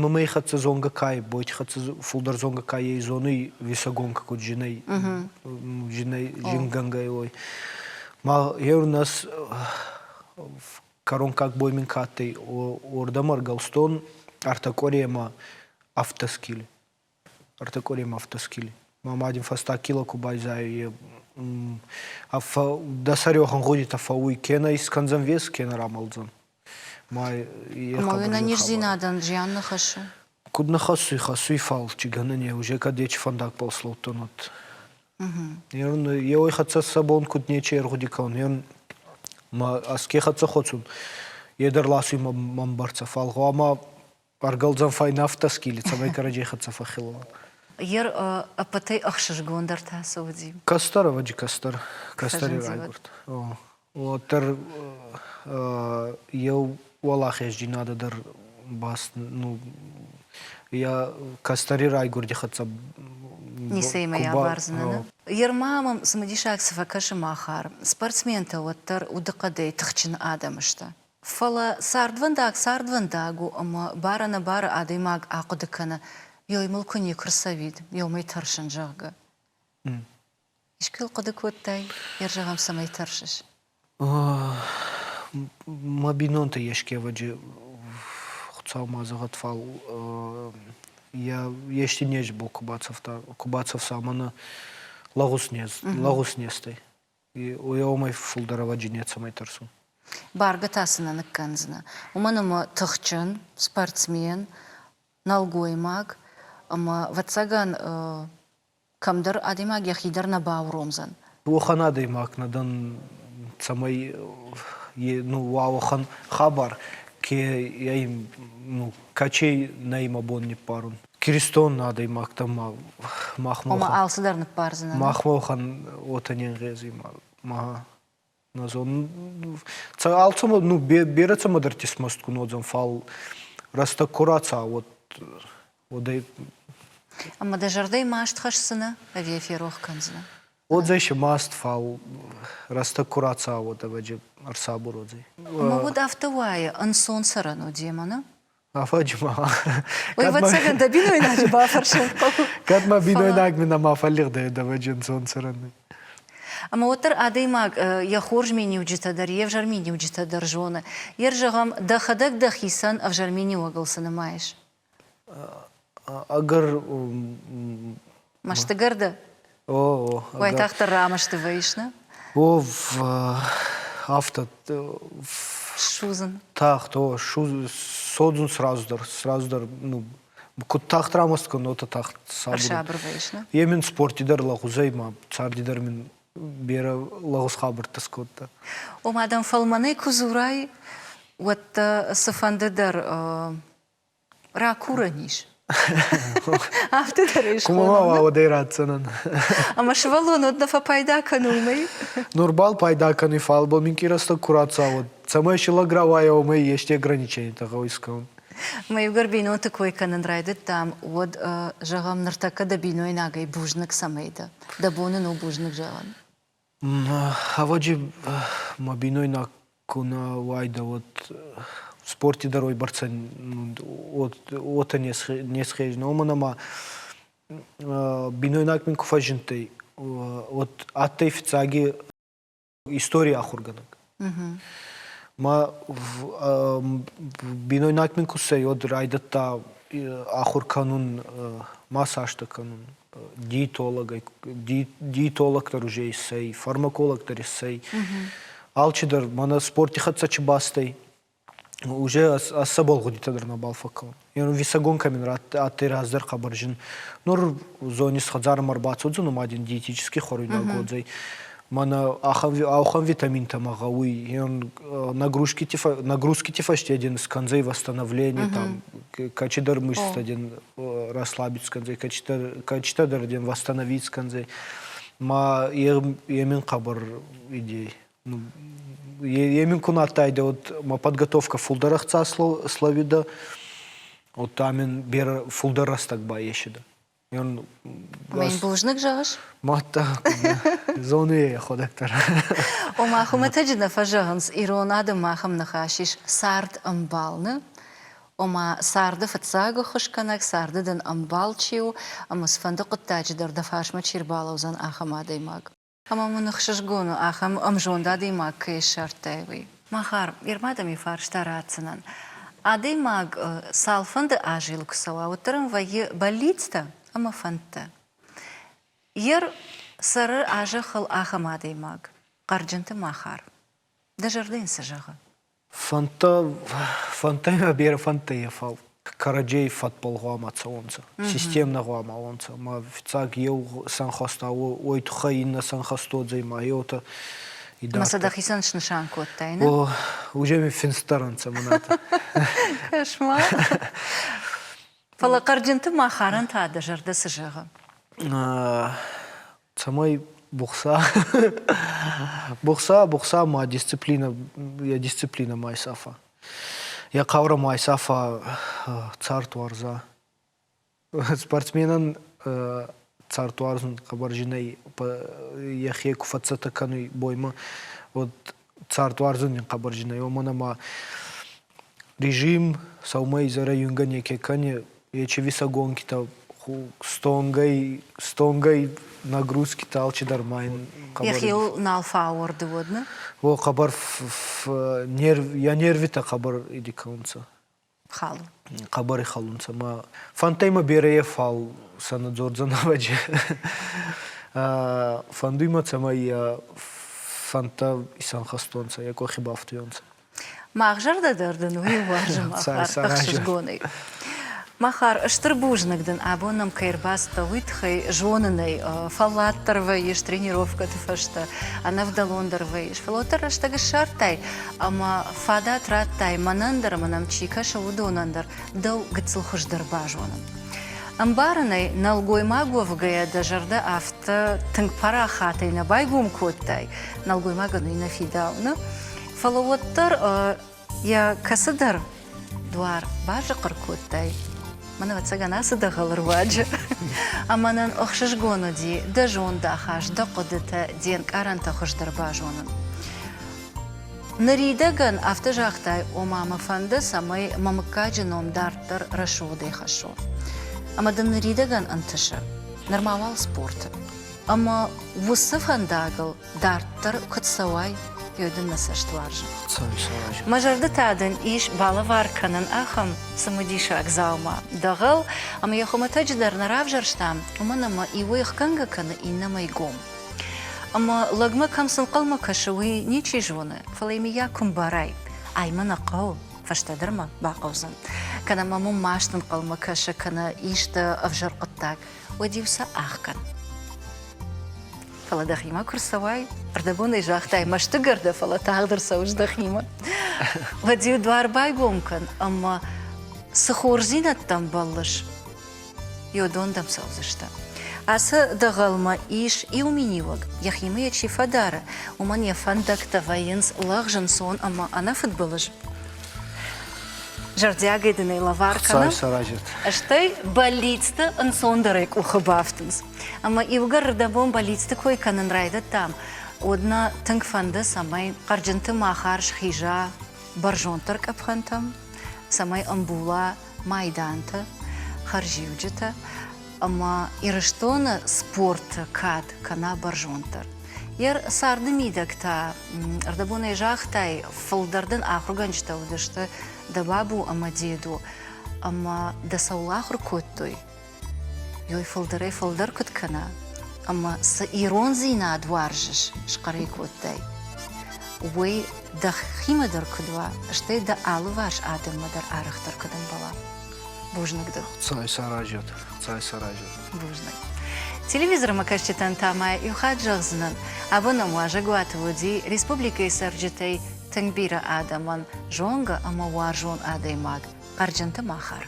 ММА-й хӕццӕ зонгӕ ка ӕй, бойти хӕццӕ фулдӕр зонгӕ ка ӕй, зонуй весогонка куд зинӕй, зинӕй зингӕнгӕй уой. Ма еу нас кӕронкаг бой мин ка адтӕй, уордӕмӕ ӕргӕлстон ӕртӕ къуӕремӕ автоскили. Ӕртӕ къуӕремӕ автоскили. Мӕ мади фӕстаг кило ку байзайуй, дӕ сӕри уӕхӕн гъудитӕ фӕууй, кенӕ искӕндзӕн вес, кенӕ рамӕлдзӕн. Ма Ӕма уе нӕнездзийнадӕн зиан нӕ хӕссуй? Куд нӕ хӕссуй, хӕссуй, фал чи гӕнӕн е, уже кӕд ечи фӕндагбӕл слӕудтӕн, уӕд. Еуей хӕццӕ сӕ бон куд нечи ӕргъуди кӕнун, е ма ӕз ке хӕццӕ хуӕцун, е дӕр ласуй мӕн бӕрцӕ, фал гъӕуама ӕргӕлдзӕн фӕйнӕфтӕ скили, цӕмӕй кӕрӕдзей хӕццӕ фӕххилуа. Ер ӕппӕтӕй ӕхсызгондӕр та цы уыди? Кӕстӕр, ӕвӕджи кӕстӕр, кӕстӕри райгуырд. Уӕддӕр еу уӕлахездзийнадӕ дӕр баст, ну, йӕ кӕстӕри райгуырди хӕццӕ Ницӕимӕ абардзынӕ, нӕ? Ерма мӕм цымыдисаг цы фӕкӕсы Махар, спортсментӕ уӕддӕр удыхъӕдӕй тыхджын адӕм сты. Фӕлӕ цардвӕндаг цардвӕндаг у ӕмӕ бар-ӕнӕбары адӕймаг ахъуыды кӕны, ёй мыл куы никуы рцӕуид, ёмӕй тӕрсын, зӕгъгӕ. Искуы хъуыды кодтай, йӕ зӕгъӕм, цӕмӕй тӕрсыс? Мӕ бинонтӕ ескӕвӕджы Хуыцау ма зӕгъӕд, фал йӕ ести нез бо ку бацӕфта, ку бацӕфса мӕнӕ лӕгъуз нез, лӕгъуз незтӕй. Уомӕй фулдӕр ӕвӕджи нецӕмӕй тӕрсун. Бӕргӕ та цы нӕ ныккӕндзынӕ, уымӕн ӕмӕ тыхджын, спортсмен, нӕлгоймаг ӕмӕ, ӕвӕццӕгӕн, кӕмдӕр адӕймаг йӕхи дӕр нӕ бауромдзӕн. Уӕхӕн адӕймаг нӕ дӕн, цӕмӕй ну, уа уӕхӕн хабар, ке ӕй ну, кӕчей нӕй мӕ бон ниппарун. Киристон адӕймӕгтӕ ма махмӕ Ома алцыдӕр ныппардзынӕ. Махмӕ уӕхӕн уотӕ не нгъезуй ма нӕ зонун. Алцӕмӕ ну берӕ цӕмӕдӕрти смӕстгун уодзӕн, фал рӕстӕг ку рацӕуа, уӕд уӕдӕй Ӕмӕ дӕ зӕрдӕй маст хӕсдзынӕ ӕви ферох кӕндзынӕ? Уодзӕй си маст, фал рӕстӕг ку рацӕуа, уӕд ӕвӕджи ӕрсабур уодзӕй. Ӕмӕ уӕд афтӕ уайы, ӕнцон цӕрӕн у демӕ, нӕ? Афӕджы ма. Уый ӕвӕццӕгӕн дӕ бинойнаджы бафӕрсын хъӕуы. Кӕд мӕ бинойнаг мын ӕма фӕллигъдӕй ӕвӕджи ӕнцон цӕрӕн. Ӕмӕ уӕддӕр адӕймаг йӕ хорз миниуджытӕ дӕр, йе взӕр миниуджытӕ дӕр зоны. Йе зӕгъӕм, дӕхӕдӕг дӕхицӕн ӕвзӕр миниуӕгыл цы нымайыс? Ӕгӕр Мӕстыгӕр дӕ? О, Уайтагъддӕр рамӕсты вӕййыс, нӕ? О, афтӕ. Ссудзын. Тагъд, о, содзун сразу дӕр, сразу дӕр, ну, куд тагъд рамаст кӕнон, уотӕ тагъд сабур. Ӕрсабыр вӕййыс, нӕ? Е мин спорти дӕр лӕгъузӕй ма царди дӕр мин берӕ лӕгъуз хабӕрттӕ скодта. Ома дӕм фӕлмӕнӕй куы дзурай, уӕд дӕ цыфӕнды дӕр ракурӕн ис. Афтӕ дӕр ис. Куы ма уа, уӕд ӕй ратдзӕнӕн. Ӕмӕ сывӕллон уӕд нӕ фӕпайда кӕны уымӕй? Нурбал пайда кӕнуй, фал бо минкъий рӕстӕг ку рацӕуа, цӕмӕй си лӕг рауайа, уомӕй ести ограниченитӕ гъӕуй искӕнун. Мӕ иугӕр бинонты кой кӕнын райдыдтам, уӕд, зӕгъӕм, ныртӕккӕ дӕ бинойнагӕй бузныг цӕмӕй дӕ? Дӕ бон ын у бузныг зӕгъын? Ӕвӕджи мӕ бинойнаг ку нӕ уайдӕ, уӕд спорти дӕр уойбӕрцӕ уотӕ не схезинӕ. Уомӕн ӕма бинойнаг мин ку фӕззиндтӕй, уӕд адтӕй фиццаги историй ахургӕнӕг. Ма бинойнаг мин ку ссӕй, уӕд райдӕдта ахур кӕнун, массажтӕ кӕнун, диетологӕй, диетолог дӕр уже иссӕй, фармаколог дӕр иссӕй. Алчидӕр мӕнӕ спорти хӕццӕ чи бастӕй, уже ӕз цӕбӕл гъудитӕ дӕр нӕбал фӕккӕнун. Весогонка мин адтӕй раздӕр хъӕбӕр зин. Нур зонис хӕдзарӕмӕ ӕрбацӕудзӕн, ӕма дин диетический хуӕруйнаг уодзӕй. Мӕнӕ ахӕм витаминтӕ мӕ гъӕуй. Нагрузкити фӕсте дин скӕндзӕй восстановление, там, кӕцидӕр мышцтӕ дин расслабить скӕндзӕй, кӕцидӕр дин восстановить скӕндзӕй. Ма е мин хъӕбӕр идей. Е мин ку адтайдӕ, вот мӕ подготовка фулдӕр ӕхца словидӕ, вот там мин берӕ фулдӕр рӕстӕг байесидӕ. Ӕмӕ йын бузныг зӕгъыс? Мадта, зоны йӕ йӕхуӕдӕг дӕр. Ома, хуымӕтӕджы нӕ фӕзӕгъынц, ирон адӕммӕ ахӕм ныхас ис, цард ӕмбал нӕ. Ома, царды фыццаг ӕххуысгӕнӕг, царды дын ӕмбал чи у, ӕмӕ цыфӕнды хъуыддаджы дӕр дӕ фарсмӕ чи рбалӕудзӕн, ахӕм адӕймаг. Ӕмӕ мын ӕхсызгон у, ахӕм ӕмзонд адӕймаг кӕй ссардтай, уый. Махар, Ирмӕ дӕм иу фарста ратдзынӕн. Адӕймаг цалфӕнды азы йыл куы цӕуа, уӕддӕр ын вӕййы бӕллицтӕ ӕмӕ фӕндтӕ. Ер цӕры а зӕххыл ахӕм адӕймаг, Хъӕрджынты Махар. Дӕ зӕрдӕ йын цы зӕгъы? Фӕндтӕ, фӕндтӕй ма берӕ фӕндтӕ е, фал кӕрӕдзей фӕдбӕл гъӕуама цӕуонцӕ, системнӕ гъӕуама уонцӕ. Ма фиццаг еу сӕнхӕста, уой туххӕй иннӕ сӕнхӕст уодзӕй, ма еутӕ Ӕма сӕ дӕхицӕн снысан кодтай, нӕ? О, уже ми финстдӕр ӕнцӕ мӕнӕтӕ. Кӕс-ма. Фӕлӕ Хъӕрджынты Махарӕн та дӕ зӕрдӕ цы зӕгъы? Цӕмӕй бухса, бухса, бухса ма дисциплина, йӕ дисциплина ма исафа. Йӕ хъаурӕ ма исафа цард уарза. Спортсменӕн цардуарзун хъӕбӕр зин ӕй, йӕхе ку фӕццӕттӕ кӕнуй боймӕ, уӕд цардуарзун ин хъӕбӕр зин ӕй, уомӕн ӕма режим сӕумӕ изӕрӕй уингӕ неке кӕни, ечи весогонкитӕ стонгӕй, стонгӕй нагрузкитӕ алчидӕр ма ин хъӕбӕр Йӕхиуыл нал фӕауӕрды уӕд, нӕ? О, хъӕбӕр нерв, йӕ нервитӕ хъӕбӕр иди кӕнунцӕ. Халун. Хъӕбӕр ихӕлунцӕ ма фӕндтӕй мӕ берӕ, фал сӕ нӕ дзордзӕн ӕвӕджи. Фӕндуй мӕ, цӕмӕй фӕндтӕ исӕнхӕстонцӕ, йӕ къохи бафтуйонцӕ. Мах зӕрдӕ дӕр дын уый уарзы, Махар, ӕхсызгонӕй. Махар, стыр бузныг дын, абон нӕм кӕй ӕрбацыдтӕ, уый тыххӕй зонынӕй фӕллад дӕр вӕййыс тренировкӕты фӕстӕ, ӕнӕвдӕлон дӕр вӕййыс, фӕлӕ уӕддӕр рӕстӕг ссардтай ӕмӕ фадат радтай мӕнӕн дӕр ӕмӕ нӕм чи кӕсы, уыдонӕн дӕр дӕу гыццыл хуыздӕр базонын. Ӕмбарын ӕй, нӕлгоймаг уӕвгӕйӕ дӕ зӕрдӕ афтӕ тынг парахатӕй нӕ байгом кодтай, нӕлгоймагӕн уый нӕ фидауы, фӕлӕ уӕддӕр йӕ кӕцыдӕр дуар базыхъыр кодтай, мӕн ӕвӕццӕгӕн ацы дӕгъӕлы руаджы. Ӕмӕ нын ӕхсызгон уыди дӕ зондахаст, дӕ хъуыдытӕ, де нкъарӕнтӕ хуыздӕр базонын. Ныридӕгӕн афтӕ загътай, ома мӕ фӕнды, цӕмӕй мӕ мыггаджы ном дарддӕр рӕсугъдӕй хӕссон. Ӕмӕ дын ныридӕгӕн ӕнтысы, нырма уал спорты. Ӕмӕ уыцы фӕндагыл дарддӕр куыд цӕуай, уый дын нӕ цӕст уарзы. Мӕ зӕрды та дын ис балӕвар кӕнын ахӕм цымыдисаг дзаума, дӕгъӕл, ӕмӕ йӕ хуымӕтӕджы дӕр нӕ равзӕрстам, уымӕн ӕмӕ иуӕй ӕхгӕнгӕ кӕны, иннӕмӕй гом. Ӕмӕ лӕгмӕ кӕм цы нхъӕлмӕ кӕсы, уый ничи зоны, фӕлӕ йӕ мыййаг куы мбарай, ай мӕ нӕ хъӕуы, фӕстӕдӕр мӕ бахъӕудзӕн. Кӕнӕ мӕм уым маст ӕнхъӕлмӕ кӕсы, кӕнӕ исты ӕвзӕр хъуыддаг, уӕд-иу сӕ ӕхгӕн. Фӕлӕ дӕхимӕ куы рцӕуай, ӕрдӕбонӕй загътай, мӕстыгӕр дӕ, фӕлӕ тагъд ӕрцӕуыс дӕхимӕ. Уӕд-иу дуар байгом кӕн ӕмӕ цы хорздзинӕдтӕм бӕллыс, уыдон дӕм цӕудзысты. Ацы дӕгъӕлмӕ ис иу миниуӕг, йӕхимӕ йӕ чи фӕдары, уымӕн йӕ фӕндӕгтӕ вӕййынц лӕгъз, ӕнцон ӕмӕ ӕнӕфыдбылыз. Зӕрдиагӕй дын ӕй лӕвар кӕнӕм. Стӕй бӕллицты ӕнцондӕрӕй къухы бафтынц. Ӕмӕ иугӕр рдӕбон бӕллицты кой кӕнын райдыдтам, уӕд нӕ тынг фӕнды, цӕмӕй Хъӕрджынты Махар схиза бӕрзонддӕр къӕпхӕнтӕм, цӕмӕй ӕмбула майдантӕ, хӕрзиуджытӕ ӕмӕ Ирыстоны спорты кад кӕна бӕрзонддӕр. Йӕ царды мидӕг та, ӕрдӕбонӕй загътай, фылдӕр дын ахуыргӕнджытӕ уыдысты дӕ бабу ӕмӕ деду, ӕмӕ дӕ цӕуыл ахуыр кодтой, уый фылдӕрӕй фылдӕр куыд кӕна, ӕмӕ цы ирондзинад уарзыс, схъӕр ӕй кодтай, уый дӕхимӕ дӕр куыд уа, стӕй дӕ алыварс адӕммӕ дӕр арӕхдӕр куыд ӕмбӕла. Бузныг дын. Хуыцауы саразӕд, Хуыцауы саразӕд. Бузныг. Телевизормӕ кӕсджытӕн та ма иу хатт зӕгъдзынӕн, абон нӕм уазӕгуаты уыди республикӕйы цӕрджытӕй тынг бирӕ адӕмӕн зонгӕ ӕмӕ уарзон адӕймаг Хъӕрджынты Махар.